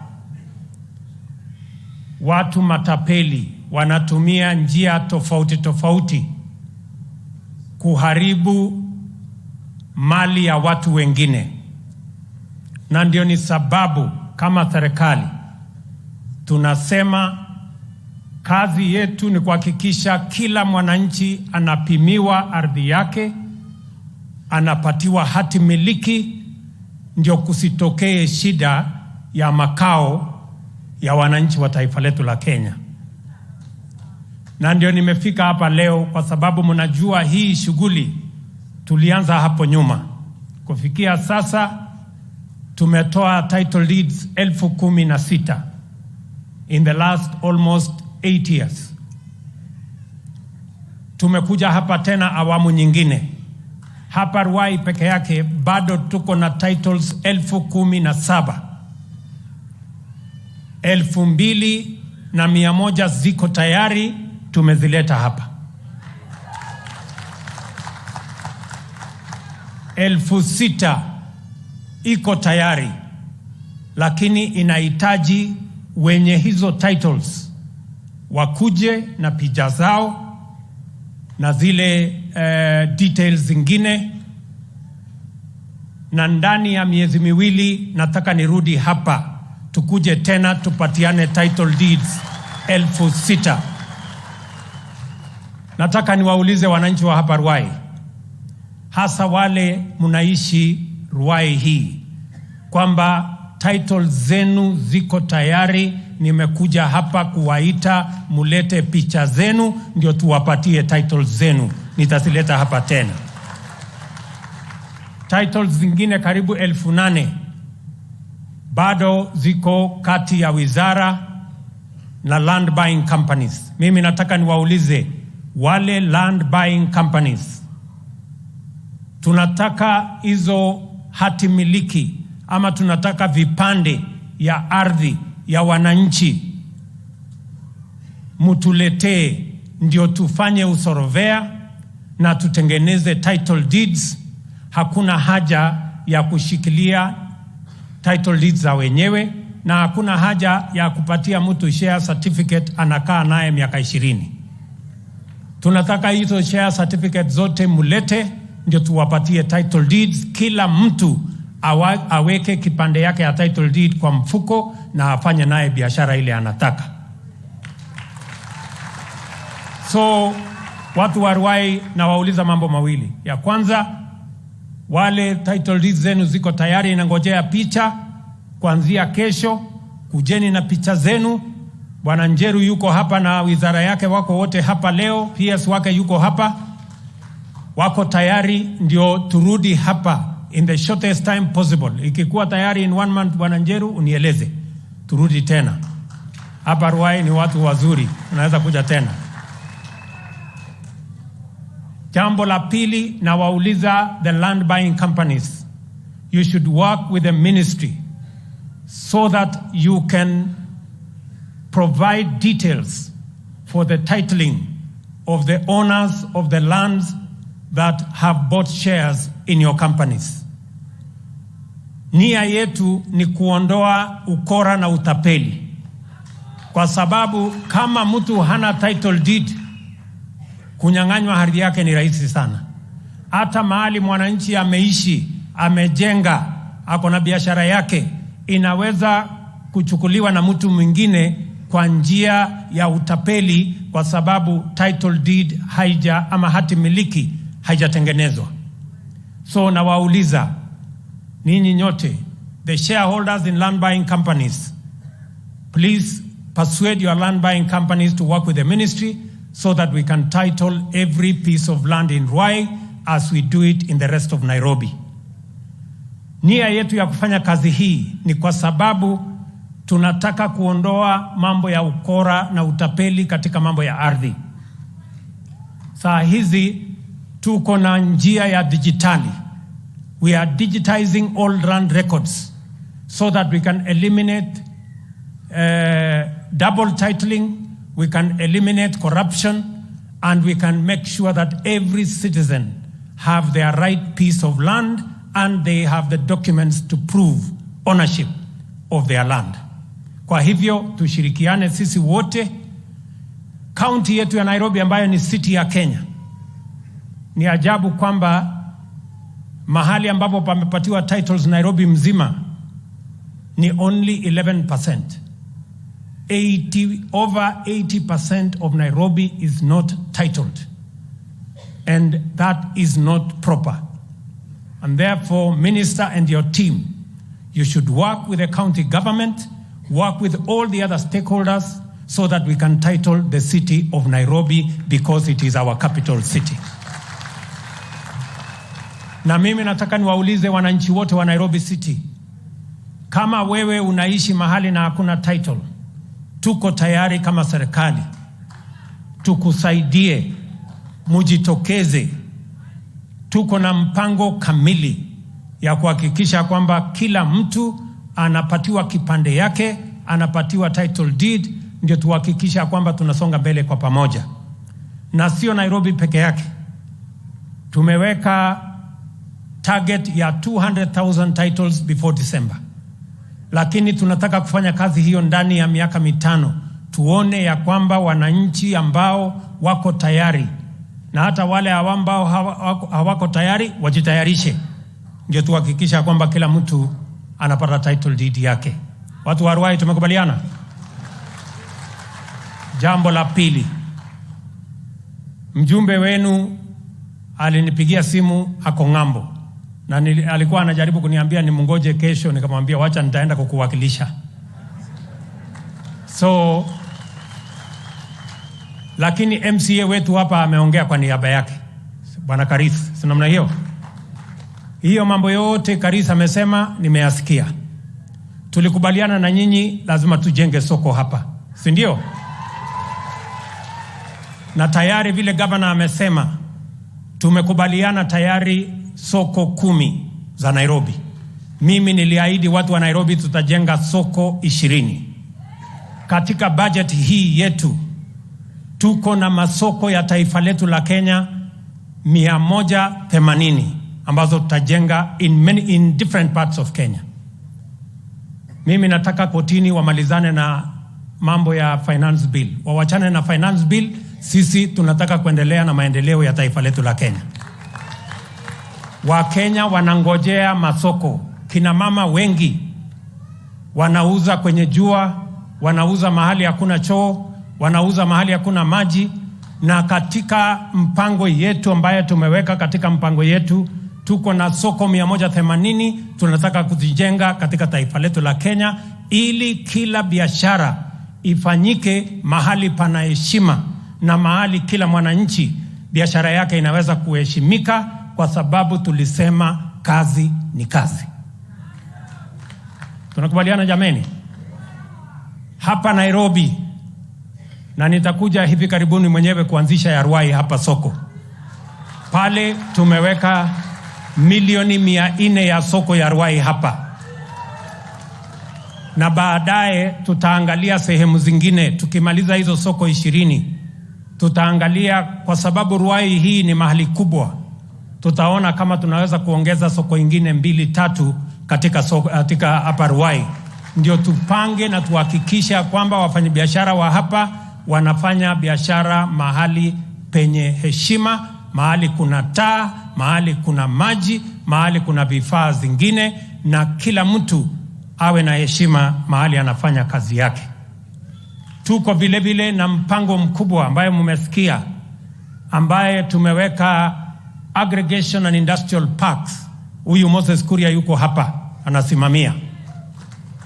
Watu matapeli wanatumia njia tofauti tofauti kuharibu mali ya watu wengine. Na ndio ni sababu kama serikali tunasema kazi yetu ni kuhakikisha kila mwananchi anapimiwa ardhi yake, anapatiwa hati miliki, ndio kusitokee shida ya makao ya wananchi wa taifa letu la Kenya. Na ndio nimefika hapa leo kwa sababu mnajua hii shughuli tulianza hapo nyuma. Kufikia sasa tumetoa title deeds 16,000 in the last almost 8 years. Tumekuja hapa tena awamu nyingine. Hapa Ruai peke yake bado tuko na titles 17,000. 2,100 ziko tayari, tumezileta hapa. 6,000 iko tayari, lakini inahitaji wenye hizo titles wakuje na picha zao na zile details zingine, na ndani ya miezi miwili nataka nirudi hapa tukuje tena tupatiane title deeds 6,000. Nataka niwaulize wananchi wa hapa Ruai, hasa wale mnaishi Ruai hii, kwamba title zenu ziko tayari. Nimekuja hapa kuwaita mulete picha zenu ndio tuwapatie title zenu. Nitazileta hapa tena. Titles zingine karibu 8,000 bado ziko kati ya wizara na land buying companies. Mimi nataka niwaulize wale land buying companies, tunataka hizo hati miliki ama tunataka vipande ya ardhi ya wananchi mutuletee, ndio tufanye usorovea na tutengeneze title deeds. Hakuna haja ya kushikilia title deeds za wenyewe, na hakuna haja ya kupatia mtu share certificate anakaa naye miaka 20. Tunataka hizo share certificate zote mulete, ndio tuwapatie title deeds. Kila mtu aweke kipande yake ya title deed kwa mfuko na afanye naye biashara ile anataka. So watu wa Ruai nawauliza mambo mawili. Ya kwanza, wale title deeds zenu ziko tayari, inangojea picha kuanzia kesho. Kujeni na picha zenu. Bwana Njeru yuko hapa na wizara yake wako wote hapa leo, PS wake yuko hapa, wako tayari ndio turudi hapa in the shortest time possible. Ikikuwa tayari in one month, Bwana Njeru unieleze, turudi tena hapa. Ruai ni watu wazuri, unaweza kuja tena. Jambo la pili, nawauliza the land buying companies, you should work with the ministry so that you can provide details for the titling of the owners of the lands that have bought shares in your companies. Nia yetu ni kuondoa ukora na utapeli, kwa sababu kama mtu hana title deed, kunyang'anywa ardhi yake ni rahisi sana. Hata mahali mwananchi ameishi, amejenga, ako na biashara yake, inaweza kuchukuliwa na mtu mwingine kwa njia ya utapeli, kwa sababu title deed haija ama hati miliki haijatengenezwa. So nawauliza ninyi nyote, the shareholders in land buying companies, please persuade your land buying companies to work with the ministry so that we can title every piece of land in Ruai as we do it in the rest of Nairobi. Nia yetu ya kufanya kazi hii ni kwa sababu tunataka kuondoa mambo ya ukora na utapeli katika mambo ya ardhi. Saa hizi tuko na njia ya dijitali. We are digitizing all land records so that we can eliminate double titling, we can eliminate corruption, and we can make sure that every citizen have their right piece of land and they have the documents to prove ownership of their land. Kwa hivyo tushirikiane sisi wote. Kaunti yetu ya Nairobi ambayo ni city ya Kenya, ni ajabu kwamba mahali ambapo pamepatiwa titles Nairobi mzima ni only 11%. Over 80% of Nairobi is not titled. And that is not proper. And therefore, Minister and your team, you should work with the county government, work with all the other stakeholders so that we can title the city of Nairobi because it is our capital city. Na mimi nataka niwaulize wananchi wote wa Nairobi City, kama wewe unaishi mahali na hakuna title, tuko tayari kama serikali tukusaidie, mujitokeze. Tuko na mpango kamili ya kuhakikisha kwamba kila mtu anapatiwa kipande yake, anapatiwa title deed, ndio tuhakikisha kwamba tunasonga mbele kwa pamoja. Na sio Nairobi peke yake, tumeweka target ya 200,000 titles before December, lakini tunataka kufanya kazi hiyo ndani ya miaka 5, tuone ya kwamba wananchi ambao wako tayari na hata wale ambao hawako tayari wajitayarishe, ndio tuhakikisha kwamba kila mtu anapata title deed yake. Watu wa Ruai tumekubaliana? Jambo la pili, mjumbe wenu alinipigia simu, ako ng'ambo, na alikuwa anajaribu kuniambia nimngoje kesho, nikamwambia wacha nitaenda kukuwakilisha. So lakini MCA wetu hapa ameongea kwa niaba yake, Bwana Karis, si namna hiyo? Hiyo mambo yote Karis amesema nimeyasikia. Tulikubaliana na nyinyi lazima tujenge soko hapa, si ndio? Na tayari vile governor amesema tumekubaliana tayari soko 10 za Nairobi. Mimi niliahidi watu wa Nairobi tutajenga soko 20. Katika budget hii yetu tuko na masoko ya taifa letu la Kenya 180 ambazo tutajenga in different parts of Kenya. Mimi nataka kotini wamalizane na mambo ya finance bill. Wawachane na finance bill, sisi tunataka kuendelea na maendeleo ya taifa letu la Kenya. Wakenya wanangojea masoko. Kina mama wengi wanauza kwenye jua, wanauza mahali hakuna choo, wanauza mahali hakuna maji. Na katika mpango yetu ambayo tumeweka, katika mpango yetu tuko na soko 180 tunataka kuzijenga katika taifa letu la Kenya, ili kila biashara ifanyike mahali pana heshima na mahali kila mwananchi biashara yake inaweza kuheshimika, kwa sababu tulisema kazi ni kazi. Tunakubaliana jameni? Hapa Nairobi, na nitakuja hivi karibuni mwenyewe kuanzisha ya Ruai hapa soko pale, tumeweka milioni 400 ya soko ya Ruai hapa, na baadaye tutaangalia sehemu zingine. Tukimaliza hizo soko 20 tutaangalia, kwa sababu Ruai hii ni mahali kubwa, tutaona kama tunaweza kuongeza soko ingine mbili tatu katika soko, katika hapa Ruai, ndio tupange na tuhakikisha kwamba wafanyabiashara wa hapa wanafanya biashara mahali penye heshima, mahali kuna taa, mahali kuna maji, mahali kuna vifaa zingine, na kila mtu awe na heshima mahali anafanya kazi yake. Tuko vile vile na mpango mkubwa ambaye mmesikia, ambaye tumeweka aggregation and industrial parks. Huyu Moses Kuria yuko hapa anasimamia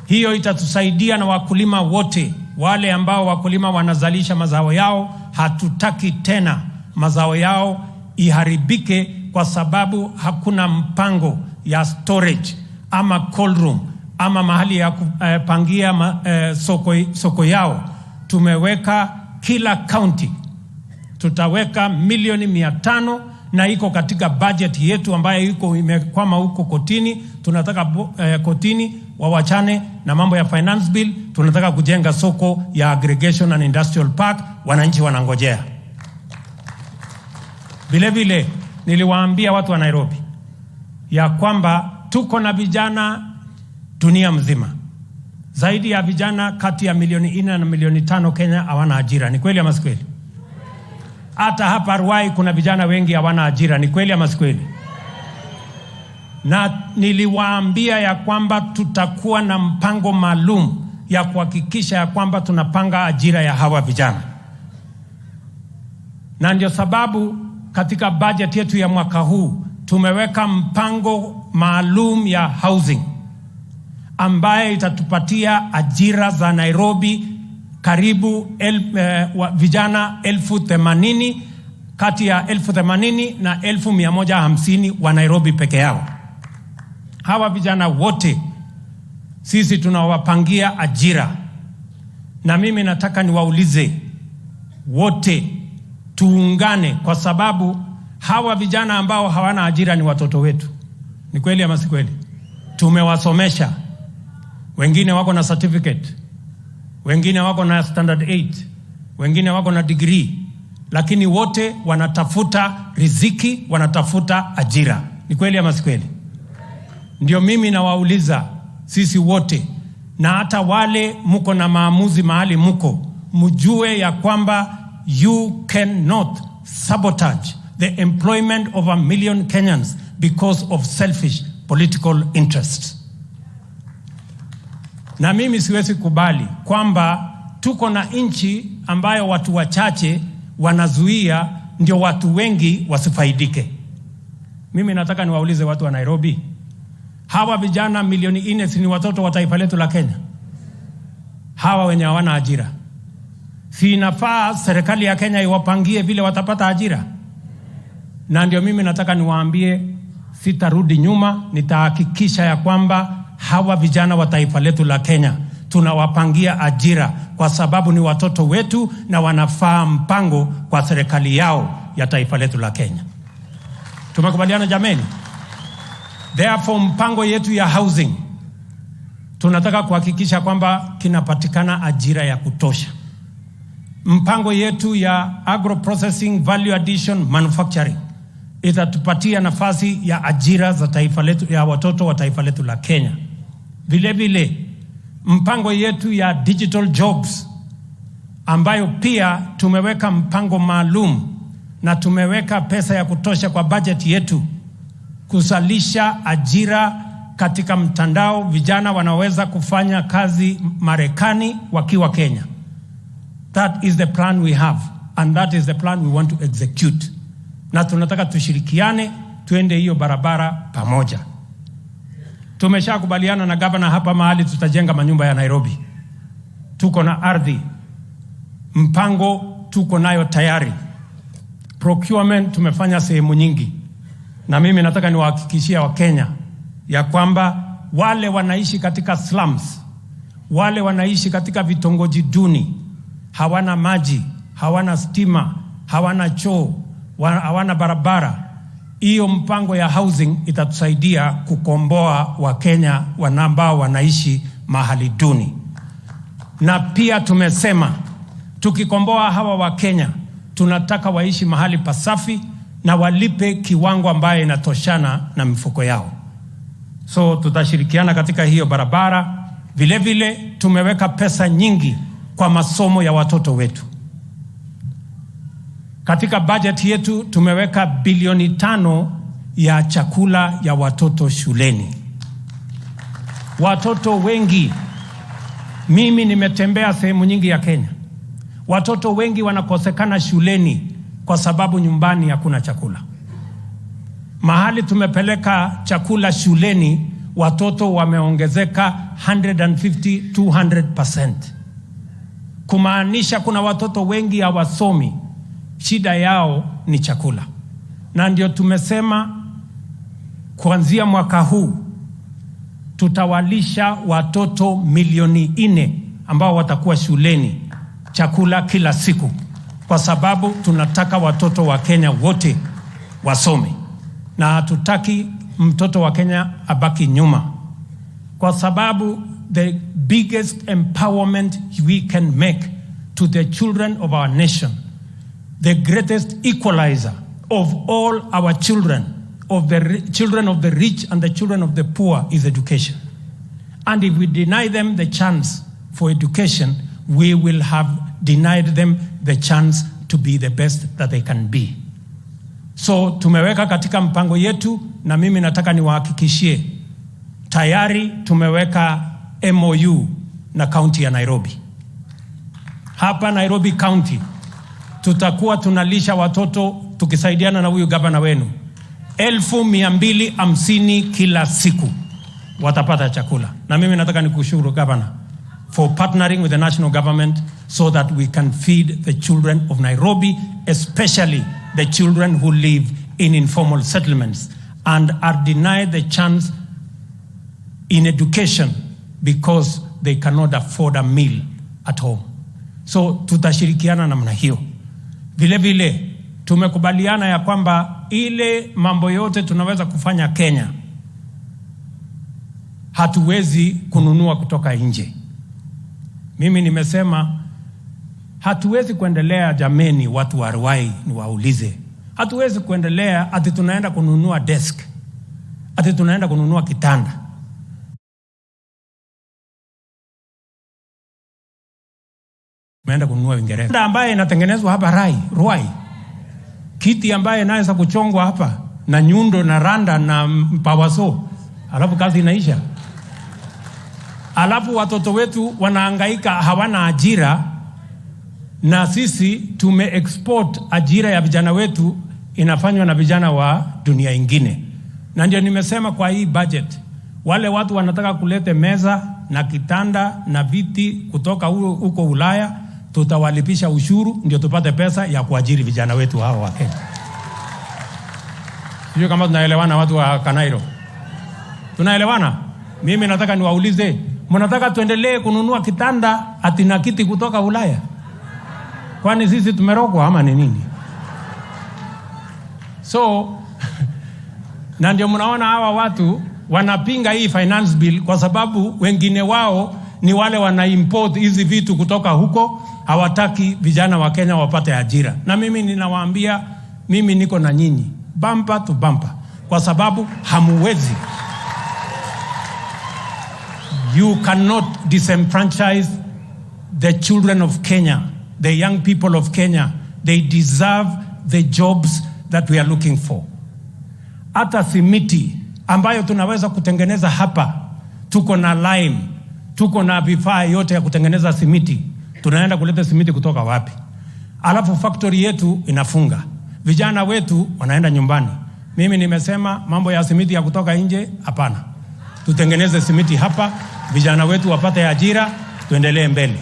hiyo. Itatusaidia na wakulima wote wale ambao wakulima wanazalisha mazao yao, hatutaki tena mazao yao iharibike kwa sababu hakuna mpango ya storage ama cold room ama mahali ya kupangia soko yao. Tumeweka kila county tutaweka milioni 500 na iko katika budget yetu ambayo iko imekwama huko kotini. Tunataka kotini wawachane na mambo ya finance bill. Tunataka kujenga soko ya aggregation and industrial park, wananchi wanangojea. Vile vile niliwaambia watu wa Nairobi ya kwamba tuko na vijana dunia mzima, zaidi ya vijana kati ya milioni 4 na milioni 5 Kenya hawana ajira. Ni kweli ama si kweli? Hata hapa Ruai kuna vijana wengi hawana ajira. Ni kweli ama si kweli? Na niliwaambia ya kwamba tutakuwa na mpango maalum ya kuhakikisha ya kwamba tunapanga ajira ya hawa vijana, na ndio sababu katika budget yetu ya mwaka huu tumeweka mpango maalum ya housing ambaye itatupatia ajira za Nairobi karibu vijana 80,000, kati ya 80,000 na 150,000 wa Nairobi peke yao. Hawa vijana wote sisi tunawapangia ajira, na mimi nataka niwaulize wote tuungane, kwa sababu hawa vijana ambao hawana ajira ni watoto wetu. Ni kweli ama si kweli? Tumewasomesha, wengine wako na certificate, wengine wako na standard 8, wengine wako na degree, lakini wote wanatafuta riziki, wanatafuta ajira. Ni kweli ama si kweli? Ndio mimi nawauliza sisi wote na hata wale muko na maamuzi mahali muko, mjue ya kwamba you cannot sabotage the employment of a million Kenyans because of selfish political interests. Na mimi siwezi kubali kwamba tuko na nchi ambayo watu wachache wanazuia ndio watu wengi wasifaidike. Mimi nataka niwaulize watu wa Nairobi, hawa vijana milioni 4 si ni watoto wa taifa letu la Kenya? Hawa wenye hawana ajira, si inafaa serikali ya Kenya iwapangie vile watapata ajira? Na ndio mimi nataka niwaambie, sitarudi nyuma, nitahakikisha ya kwamba hawa vijana wa taifa letu la Kenya tunawapangia ajira, kwa sababu ni watoto wetu na wanafaa mpango kwa serikali yao ya taifa letu la Kenya. Tumekubaliana jameni? Therefore, mpango yetu ya housing tunataka kuhakikisha kwamba kinapatikana ajira ya kutosha. Mpango yetu ya agro processing, value addition, manufacturing itatupatia nafasi ya ajira za taifa letu, ya watoto wa taifa letu la Kenya. Vile vile mpango yetu ya digital jobs ambayo pia tumeweka mpango maalum na tumeweka pesa ya kutosha kwa budget yetu kuzalisha ajira katika mtandao. Vijana wanaweza kufanya kazi Marekani wakiwa Kenya. That is the plan we have and that is the plan we want to execute, na tunataka tushirikiane tuende hiyo barabara pamoja. Tumeshakubaliana na gavana hapa mahali tutajenga manyumba ya Nairobi. Tuko na ardhi, mpango tuko nayo tayari, procurement tumefanya sehemu nyingi, na mimi nataka niwahakikishia Wakenya ya kwamba wale wanaishi katika slums, wale wanaishi katika vitongoji duni, hawana maji, hawana stima, hawana choo, hawana barabara. Hiyo mpango ya housing itatusaidia kukomboa Wakenya ambao wanaishi mahali duni. Na pia tumesema tukikomboa hawa Wakenya, tunataka waishi mahali pasafi na walipe kiwango ambayo inatoshana na mifuko yao. So tutashirikiana katika hiyo barabara. Vile vile tumeweka pesa nyingi kwa masomo ya watoto wetu. Katika budget yetu tumeweka bilioni 5 ya chakula ya watoto shuleni. Watoto wengi, mimi nimetembea sehemu nyingi ya Kenya, watoto wengi wanakosekana shuleni kwa sababu nyumbani hakuna chakula. Mahali tumepeleka chakula shuleni, watoto wameongezeka 150 200%, kumaanisha kuna watoto wengi hawasomi, shida yao ni chakula. Na ndio tumesema kuanzia mwaka huu tutawalisha watoto milioni 4 ambao watakuwa shuleni chakula kila siku, kwa sababu tunataka watoto wa Kenya wote wasome na hatutaki mtoto wa Kenya abaki nyuma, kwa sababu the biggest empowerment we can make to the children of our nation, the greatest equalizer of all our children, of the children of the rich and the children of the poor, is education. And if we deny them the chance for education, we will have denied them the chance to be the best that they can be. So tumeweka katika mpango yetu, na mimi nataka niwahakikishie tayari tumeweka MOU na kaunti ya Nairobi. Hapa Nairobi County tutakuwa tunalisha watoto tukisaidiana na huyu gavana wenu 250,000 kila siku watapata chakula. Na mimi nataka nikushukuru, Governor, for partnering with the national government so that we can feed the children of Nairobi, especially the children who live in informal settlements and are denied the chance in education because they cannot afford a meal at home. So tutashirikiana namna hiyo. Vile vile tumekubaliana ya kwamba ile mambo yote tunaweza kufanya Kenya hatuwezi kununua kutoka nje. Mimi nimesema hatuwezi kuendelea, jameni, watu wa Ruai niwaulize, hatuwezi kuendelea ati tunaenda kununua desk, ati tunaenda kununua kitanda. Tumeenda kununua Uingereza ambaye inatengenezwa hapa Ruai, kiti ambaye inaweza kuchongwa hapa na nyundo na randa na power saw, alafu kazi inaisha. Alafu watoto wetu wanahangaika, hawana ajira, na sisi tume export ajira ya vijana wetu inafanywa na vijana wa dunia ingine. Na ndio nimesema kwa hii budget, wale watu wanataka kulete meza na kitanda na viti kutoka huko Ulaya, tutawalipisha ushuru ndio tupate pesa ya kuajiri vijana wetu hawa wa Kenya. Sijui kama tunaelewana, watu wa Kanairo. Tunaelewana? Mimi nataka niwaulize, mnataka tuendelee kununua kitanda ati na kiti kutoka Ulaya? Kwani sisi tumerogwa ama ni nini? So na ndio mnaona hawa watu wanapinga hii finance bill kwa sababu wengine wao ni wale wana import hizi vitu kutoka huko, hawataki vijana wa Kenya wapate ajira. Na mimi ninawaambia, mimi niko na nyinyi bumper to bumper, kwa sababu hamuwezi. You cannot disenfranchise the children of Kenya, the young people of Kenya. They deserve the jobs that we are looking for. Hata simiti ambayo tunaweza kutengeneza hapa, tuko na lime, tuko na vifaa yote ya kutengeneza simiti. Tunaenda kuleta simiti kutoka wapi? Alafu factory yetu inafunga, vijana wetu wanaenda nyumbani. Mimi nimesema mambo ya simiti ya kutoka nje, hapana. Tutengeneze simiti hapa, vijana wetu wapate ajira, tuendelee mbele.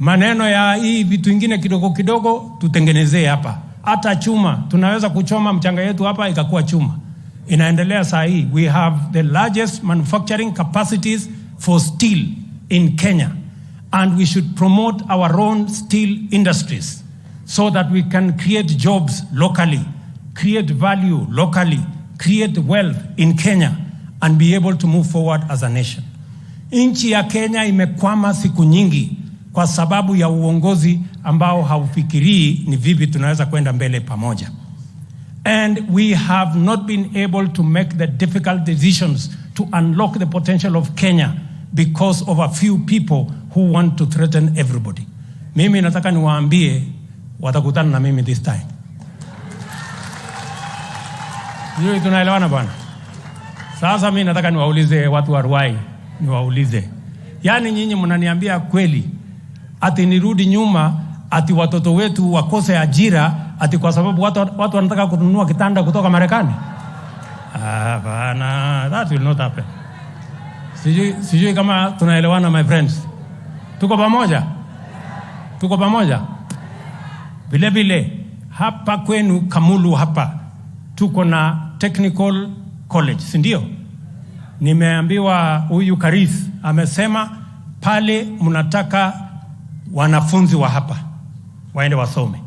Maneno ya hii vitu ingine kidogo kidogo tutengenezee hapa. Hata chuma tunaweza kuchoma mchanga yetu hapa ikakuwa chuma. Inaendelea saa hii. We have the largest manufacturing capacities for steel in Kenya, and we should promote our own steel industries so that we can create jobs locally, create value locally, create wealth in Kenya and be able to move forward as a nation. Nchi ya Kenya imekwama siku nyingi kwa sababu ya uongozi ambao haufikirii ni vipi tunaweza kwenda mbele pamoja. And we have not been able to make the difficult decisions to unlock the potential of Kenya because of a few people who want to threaten everybody. Mimi nataka niwaambie watakutana na mimi this time. Sijui tunaelewana bwana? Sasa mimi nataka niwaulize watu wa Ruai, niwaulize. Yaani nyinyi mnaniambia kweli ati nirudi nyuma, ati watoto wetu wakose ajira, ati kwa sababu watu wanataka kununua kitanda kutoka Marekani? Hapana, that will not happen. Sijui kama tunaelewana my friends. Tuko pamoja? Tuko pamoja? Vile vile hapa kwenu Kamulu hapa tuko na technical college, si ndio? Nimeambiwa huyu Karis amesema pale mnataka wanafunzi wa hapa waende wasome.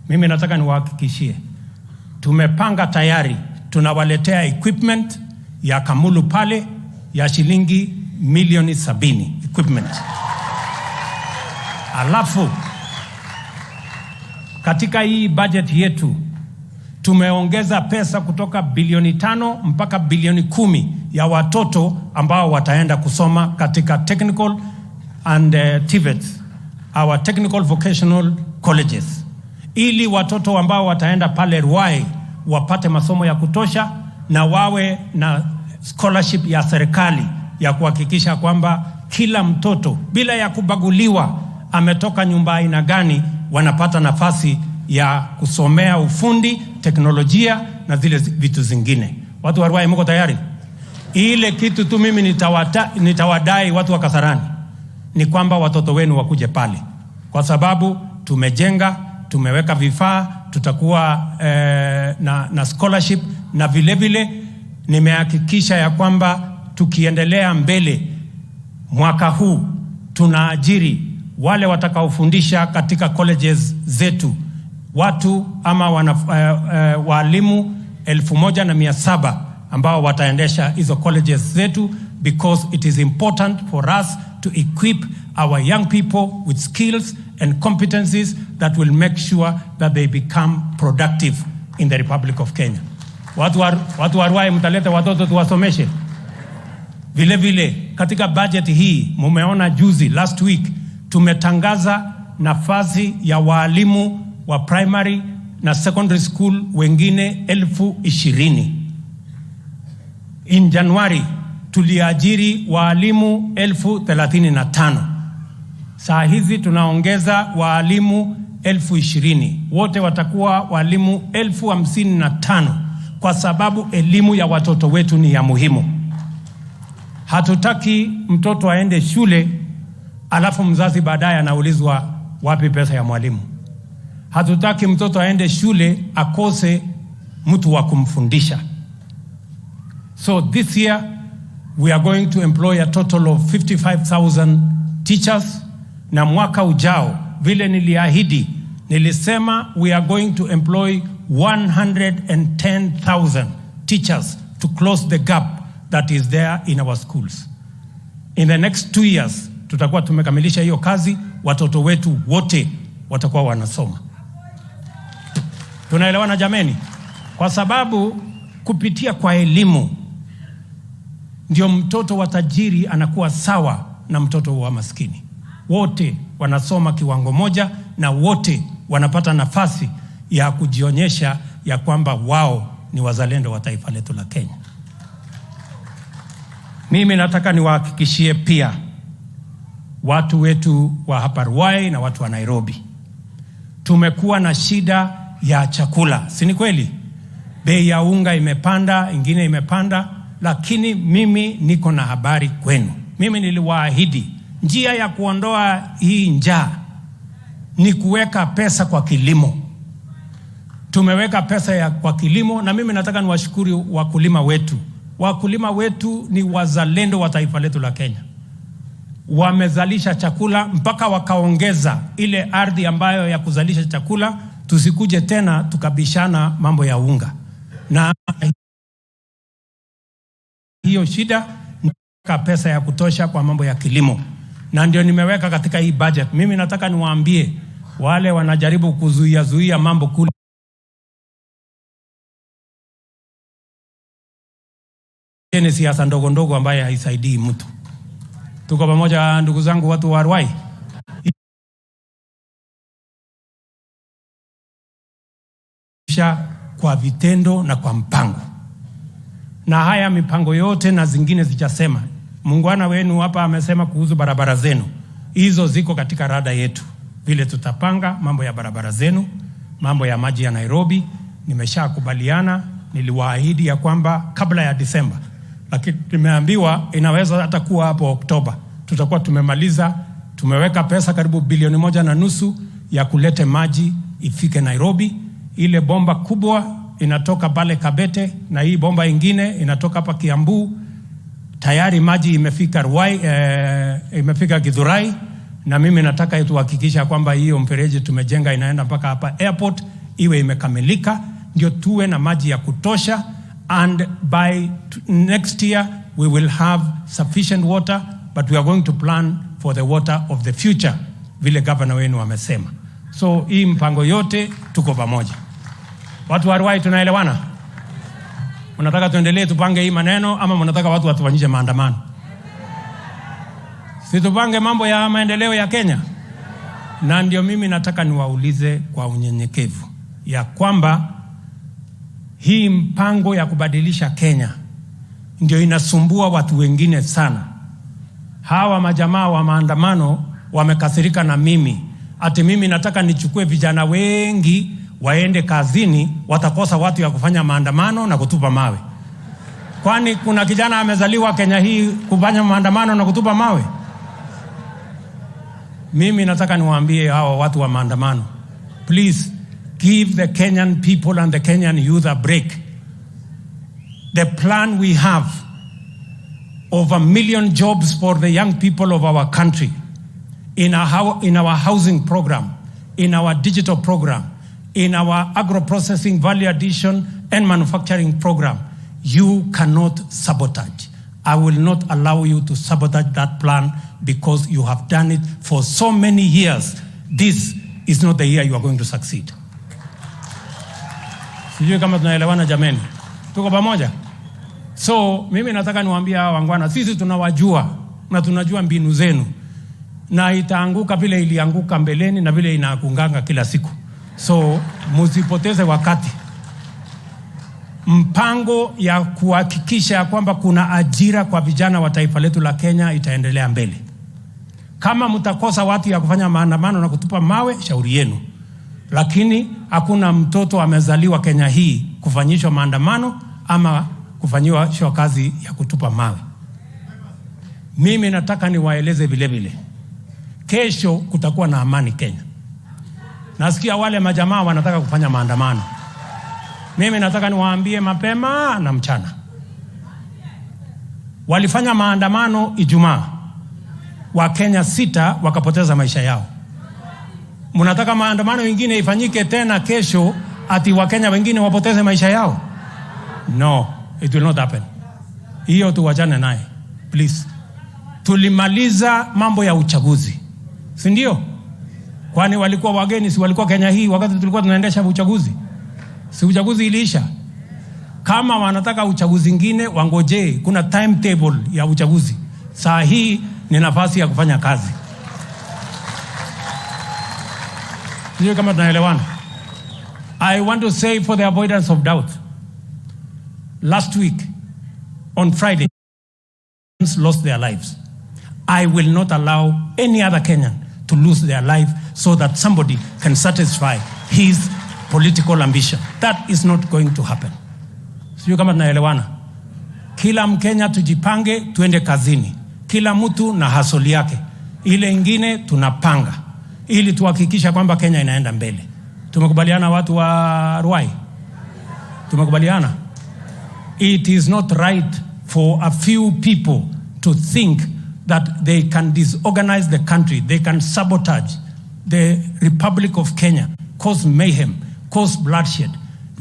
Mimi nataka niwahakikishie tumepanga tayari, tunawaletea equipment ya Kamulu pale ya shilingi milioni 70 equipment. Alafu katika hii budget yetu tumeongeza pesa kutoka bilioni 5 mpaka bilioni 10 ya watoto ambao wataenda kusoma katika technical and TVETs, our technical vocational colleges, ili watoto ambao wataenda pale Ruai wapate masomo ya kutosha na wawe na scholarship ya serikali ya kuhakikisha kwamba kila mtoto bila ya kubaguliwa ametoka nyumba aina gani, wanapata nafasi ya kusomea ufundi, teknolojia na zile vitu zingine. Watu wa Ruai, mko tayari? Ile kitu tu mimi nitawadai watu wa Kasarani ni kwamba watoto wenu wakuje pale, kwa sababu tumejenga, tumeweka vifaa, tutakuwa na scholarship na vile vile nimehakikisha ya kwamba tukiendelea mbele mwaka huu tunaajiri wale watakaofundisha katika colleges zetu watu ama walimu 1700 ambao wataendesha hizo colleges zetu, because it is important for us to equip our young people with skills and competencies that will make sure that they become productive in the Republic of Kenya. Watu wa Ruai, mtaleta watoto tuwasomeshe. Vile vile katika budget hii mumeona juzi, last week, tumetangaza nafasi ya waalimu wa primary na secondary school wengine 20,000. In January tuliajiri waalimu 35,000. Saa hizi tunaongeza waalimu 20,000. Wote watakuwa waalimu 55,000 kwa sababu elimu ya watoto wetu ni ya muhimu. Hatutaki mtoto aende shule alafu mzazi baadaye anaulizwa wapi pesa ya mwalimu. Hatutaki mtoto aende shule akose mtu wa kumfundisha. So this year we are going to employ a total of 55,000 teachers, na mwaka ujao vile niliahidi, nilisema we are going to employ 110,000 teachers to close the gap that is there in our schools. In the next 2 years tutakuwa tumekamilisha hiyo kazi, watoto wetu wote watakuwa wanasoma. Tunaelewana jameni? Kwa sababu kupitia kwa elimu ndio mtoto wa tajiri anakuwa sawa na mtoto wa maskini. Wote wanasoma kiwango moja na wote wanapata nafasi ya kujionyesha ya kwamba wao ni wazalendo wa taifa letu la Kenya. Mimi nataka niwahakikishie pia watu wetu wa hapa Ruai na watu wa Nairobi, tumekuwa na shida ya chakula, si ni kweli? Bei ya unga imepanda, ingine imepanda, lakini mimi niko na habari kwenu. Mimi niliwaahidi njia ya kuondoa hii njaa. ni kuweka pesa kwa kilimo. Tumeweka pesa kwa kilimo, na mimi nataka niwashukuru wakulima wetu. Wakulima wetu ni wazalendo wa taifa letu la Kenya. Wamezalisha chakula mpaka wakaongeza ile ardhi ambayo ya kuzalisha chakula, tusikuje tena tukabishana mambo ya unga. Na hiyo shida ni pesa ya kutosha kwa mambo ya kilimo. Na ndio nimeweka katika hii budget. Mimi nataka niwaambie wale wanajaribu kuzuia mambo kule ni siasa ndogo ndogo ambaye haisaidii mtu. Tuko pamoja ndugu zangu watu wa Ruai. Kwa vitendo na kwa mpango. Na haya mipango yote na zingine zijasema. Muungwana wenu hapa amesema kuhusu barabara zenu. Hizo ziko katika rada yetu. Vile tutapanga mambo ya barabara zenu, mambo ya maji ya Nairobi, nimeshakubaliana, niliwaahidi ya kwamba kabla ya Disemba. Lakini nimeambiwa inaweza hata kuwa hapo Oktoba. Tutakuwa tumemaliza, tumeweka pesa karibu bilioni 1.5 ya kulete maji ifike Nairobi. Ile bomba kubwa inatoka pale Kabete na hii bomba ingine inatoka hapa Kiambu. Tayari maji imefika Ruai, imefika Githurai, na mimi nataka tuhakikisha kwamba hiyo mfereji tumejenga inaenda mpaka hapa airport iwe imekamilika, ndio tuwe na maji ya kutosha. And by next year we will have sufficient water, but we are going to plan for the water of the future, vile governor wenu amesema. So hii mpango yote tuko pamoja. Watu wa Ruai tunaelewana? Mnataka tuendelee tupange hii maneno ama mnataka watu watufanyishe maandamano? Si tupange mambo ya maendeleo ya Kenya? Na ndio mimi nataka niwaulize kwa unyenyekevu ya kwamba hii mpango ya kubadilisha Kenya ndio inasumbua watu wengine sana. Hawa majamaa wa maandamano wamekasirika na mimi. Ati mimi nataka nichukue vijana wengi waende kazini, watakosa watu ya kufanya maandamano na kutupa mawe. Kwani kuna kijana amezaliwa Kenya hii kufanya maandamano na kutupa mawe? Mimi nataka niwaambie hawa watu wa maandamano, please give the Kenyan people and the Kenyan youth a break. The plan we have of 1 million jobs for the young people of our country, in our housing program, in our digital program, in our agro-processing value addition and manufacturing program, you cannot sabotage. I will not allow you to sabotage that plan because you have done it for so many years. This is not the year you are going to succeed. Sijui kama tunaelewana jameni. Tuko pamoja? So, mimi nataka niwaambie hawa wangwana, sisi tunawajua na tunajua mbinu zenu. Na itaanguka vile ilianguka mbeleni na vile inaangukanga kila siku. So, msipoteze wakati. Mpango ya kuhakikisha kwamba kuna ajira kwa vijana wa taifa letu la Kenya itaendelea mbele. Kama mtakosa watu ya kufanya maandamano na kutupa mawe, shauri yenu. Lakini hakuna mtoto amezaliwa Kenya hii kufanyishwa maandamano ama kufanyiwa kazi ya kutupa mawe. Mimi nataka niwaeleze vile vile, kesho kutakuwa na amani Kenya. Nasikia wale majamaa wanataka kufanya maandamano. Mimi nataka niwaambie mapema na mchana. Walifanya maandamano Ijumaa. Wakenya 6 wakapoteza maisha yao. Mnataka maandamano mengine ifanyike tena kesho ati Wakenya wengine wapoteze maisha yao? No, it will not happen. Hiyo tuwachane naye, please. Tulimaliza mambo ya uchaguzi, si ndio? Kwani walikuwa wageni, si walikuwa Kenya hii wakati tulikuwa tunaendesha uchaguzi? Si uchaguzi iliisha? Kama wanataka uchaguzi mwingine wangojee, kuna timetable ya uchaguzi. Saa hii ni nafasi ya kufanya kazi. Sijui kama tunaelewana. I want to say for the avoidance of doubt, last week on Friday, lost their lives. I will not allow any other Kenyan to lose their life so that somebody can satisfy his political ambition. That is not going to happen. Sijui kama tunaelewana. Kila Mkenya tujipange, tuende kazini. Kila mtu na hasoli yake. Ile ingine tunapanga. ili tuhakikisha kwamba Kenya inaenda mbele. Tumekubaliana watu wa Ruai? Tumekubaliana? It is not right for a few people to think that they can disorganize the country, they can sabotage the Republic of Kenya, cause mayhem, cause bloodshed,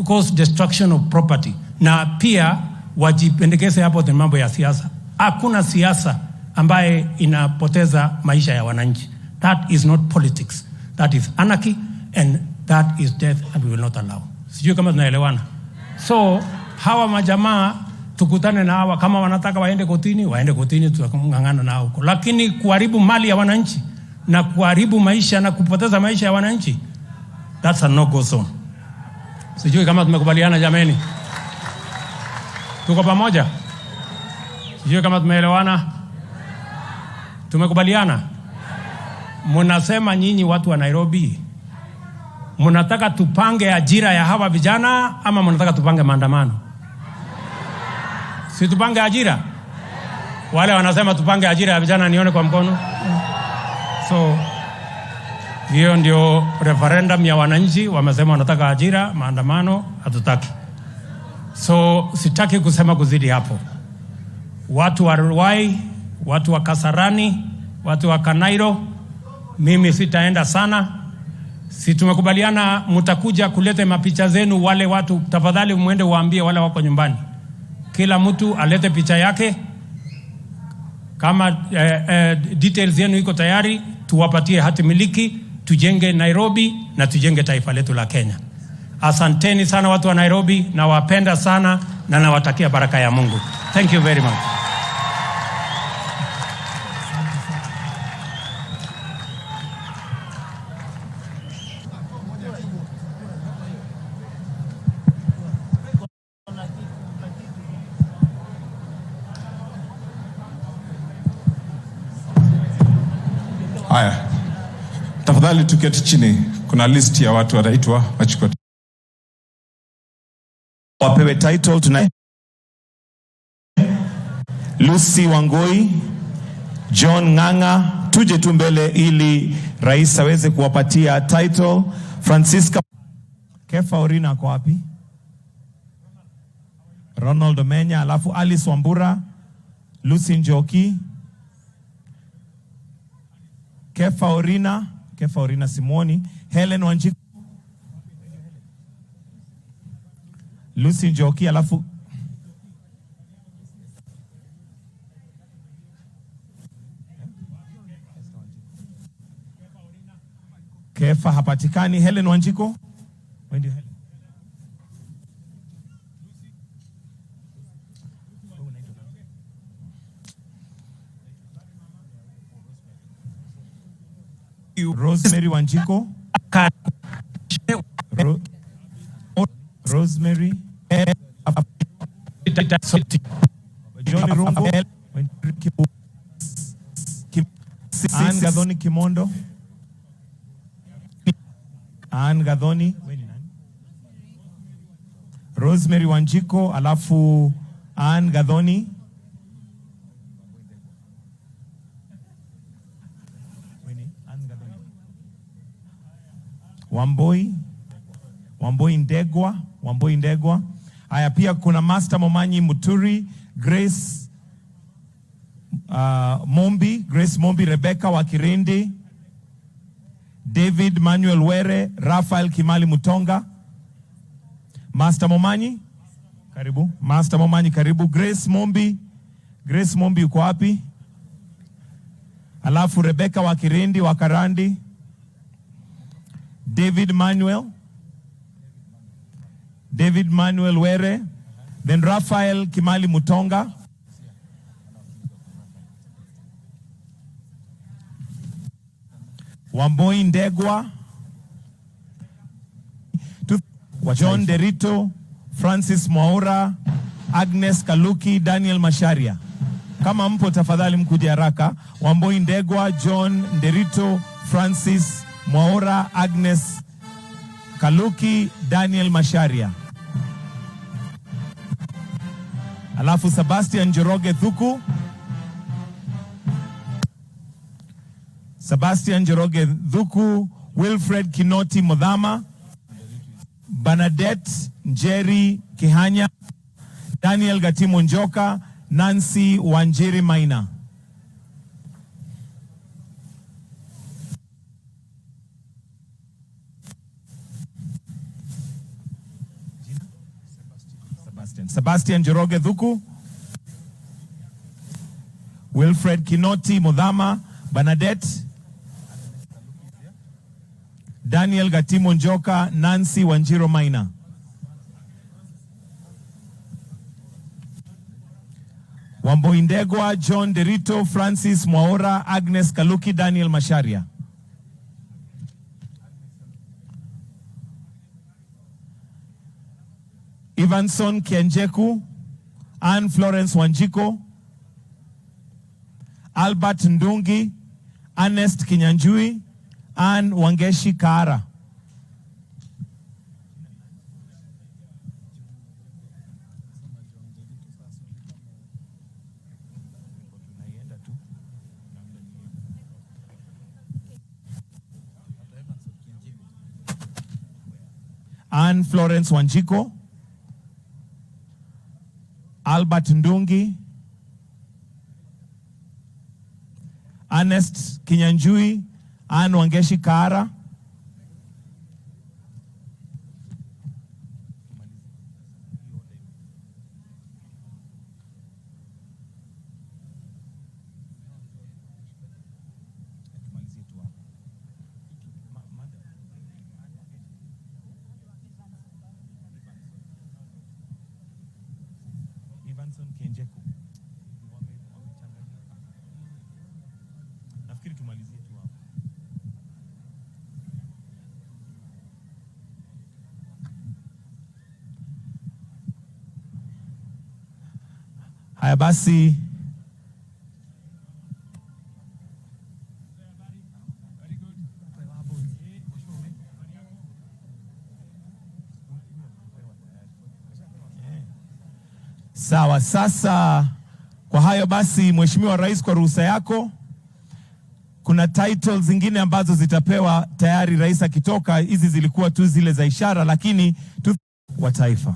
cause destruction of property, na pia wajipendekeze hapo the mambo ya siasa. Hakuna siasa ambaye inapoteza maisha ya wananchi. That is not politics. That is anarchy and that is death and we will not allow. Sijui kama tunaelewana. So hawa majamaa tukutane na hawa, kama wanataka waende kotini, waende kotini, tutang'ang'ana nao huko. Lakini kuharibu mali ya wananchi na kuharibu maisha na kupoteza maisha ya wananchi, that's a no-go zone. Sijui kama tumekubaliana jameni. Tuko pamoja? Sijui kama tumeelewana. Tumekubaliana? Mnasema nyinyi watu wa Nairobi, mnataka tupange ajira ya hawa vijana ama mnataka tupange maandamano? Si tupange ajira? Wale wanasema tupange ajira ya vijana, nione kwa mkono. So hiyo ndio referendum ya wananchi, wamesema wanataka ajira, maandamano hatutaki. So sitaki kusema kuzidi hapo. Watu wa Ruai, watu wa Kasarani, watu wa Kanairo, mimi sitaenda sana. Si tumekubaliana mtakuja kuleta mapicha zenu wale watu, tafadhali muende waambie wale wako nyumbani. Kila mtu alete picha yake. Kama details yenu iko tayari, tuwapatie hati miliki, tujenge Nairobi na tujenge taifa letu la Kenya. Asanteni sana watu wa Nairobi, nawapenda sana na nawatakia baraka ya Mungu. Thank you very much. Haya, tafadhali tuketi chini. Kuna list ya watu wataitwa wachukue. Wapewe title. Tuna Lucy Wangoi, John Ng'ang'a, tuje tu mbele ili rais aweze kuwapatia title. Francisca Kefa Orina ako wapi? Ronald Omenya, alafu Alice Wambura, Lucy Njoki, Kefa Orina, Kefa Orina Simoni, Helen Wanjiku, Lucy Njoki, alafu Kefa hapatikani. Helen Wanjiku, when Helen? Rosemary Wanjiku, Rosemary, John Rungo, Ann Gathoni Kimondo, Ann Gathoni, Rosemary Wanjiku, alafu Ann Gathoni, Wamboi, Wamboi Ndegwa, Wamboi Ndegwa. Haya, pia kuna Master Momanyi Muturi, Grace Mombi, Grace Mombi, Rebecca Wakirindi, David Manuel Were, Rafael Kimali Mutonga. Master Momanyi, karibu. Master Momanyi, karibu. Grace Mombi, Grace Mombi uko wapi? Alafu Rebecca Wakirindi Wakarandi, David Manuel, David Manuel Were, then Rafael Kimali Mutonga, Wamboi Ndegwa, John Derito, Francis Mwaura, Agnes Kaluki, Daniel Masharia. Kama mpo tafadhali mkuje haraka. Wamboi Ndegwa, John Derito, Francis Mwaura, Agnes Kaluki, Daniel Masharia. Alafu Sebastian Njoroge Thuku. Sebastian Njoroge Thuku, Wilfred Kinoti Modhama, Bernadette Njeri Kihanya, Daniel Gatimu Njoka, Nancy Wanjiri Maina. Sebastian Njoroge Thuku, Wilfred Kinoti Modhama, Bernadette, Daniel Gatimu Njoka, Nancy Wanjiro Maina. Wambui Ndegwa, John Derito, Francis Mwaura, Agnes Kaluki, Daniel Masharia. Evanson Kienjeku, Ann Florence Wanjiko, Albert Ndungi, Ernest Kinyanjui, Ann Wangeshi Kaara. Ann Florence Wanjiko, Albert Ndungi, Ernest Kinyanjui, Ann Wangeshi Kaara. Haya basi, sawa. Sasa kwa hayo basi, Mheshimiwa Rais, kwa ruhusa yako, kuna titles zingine ambazo zitapewa tayari rais akitoka. Hizi zilikuwa tu zile za ishara, lakini tu wa taifa.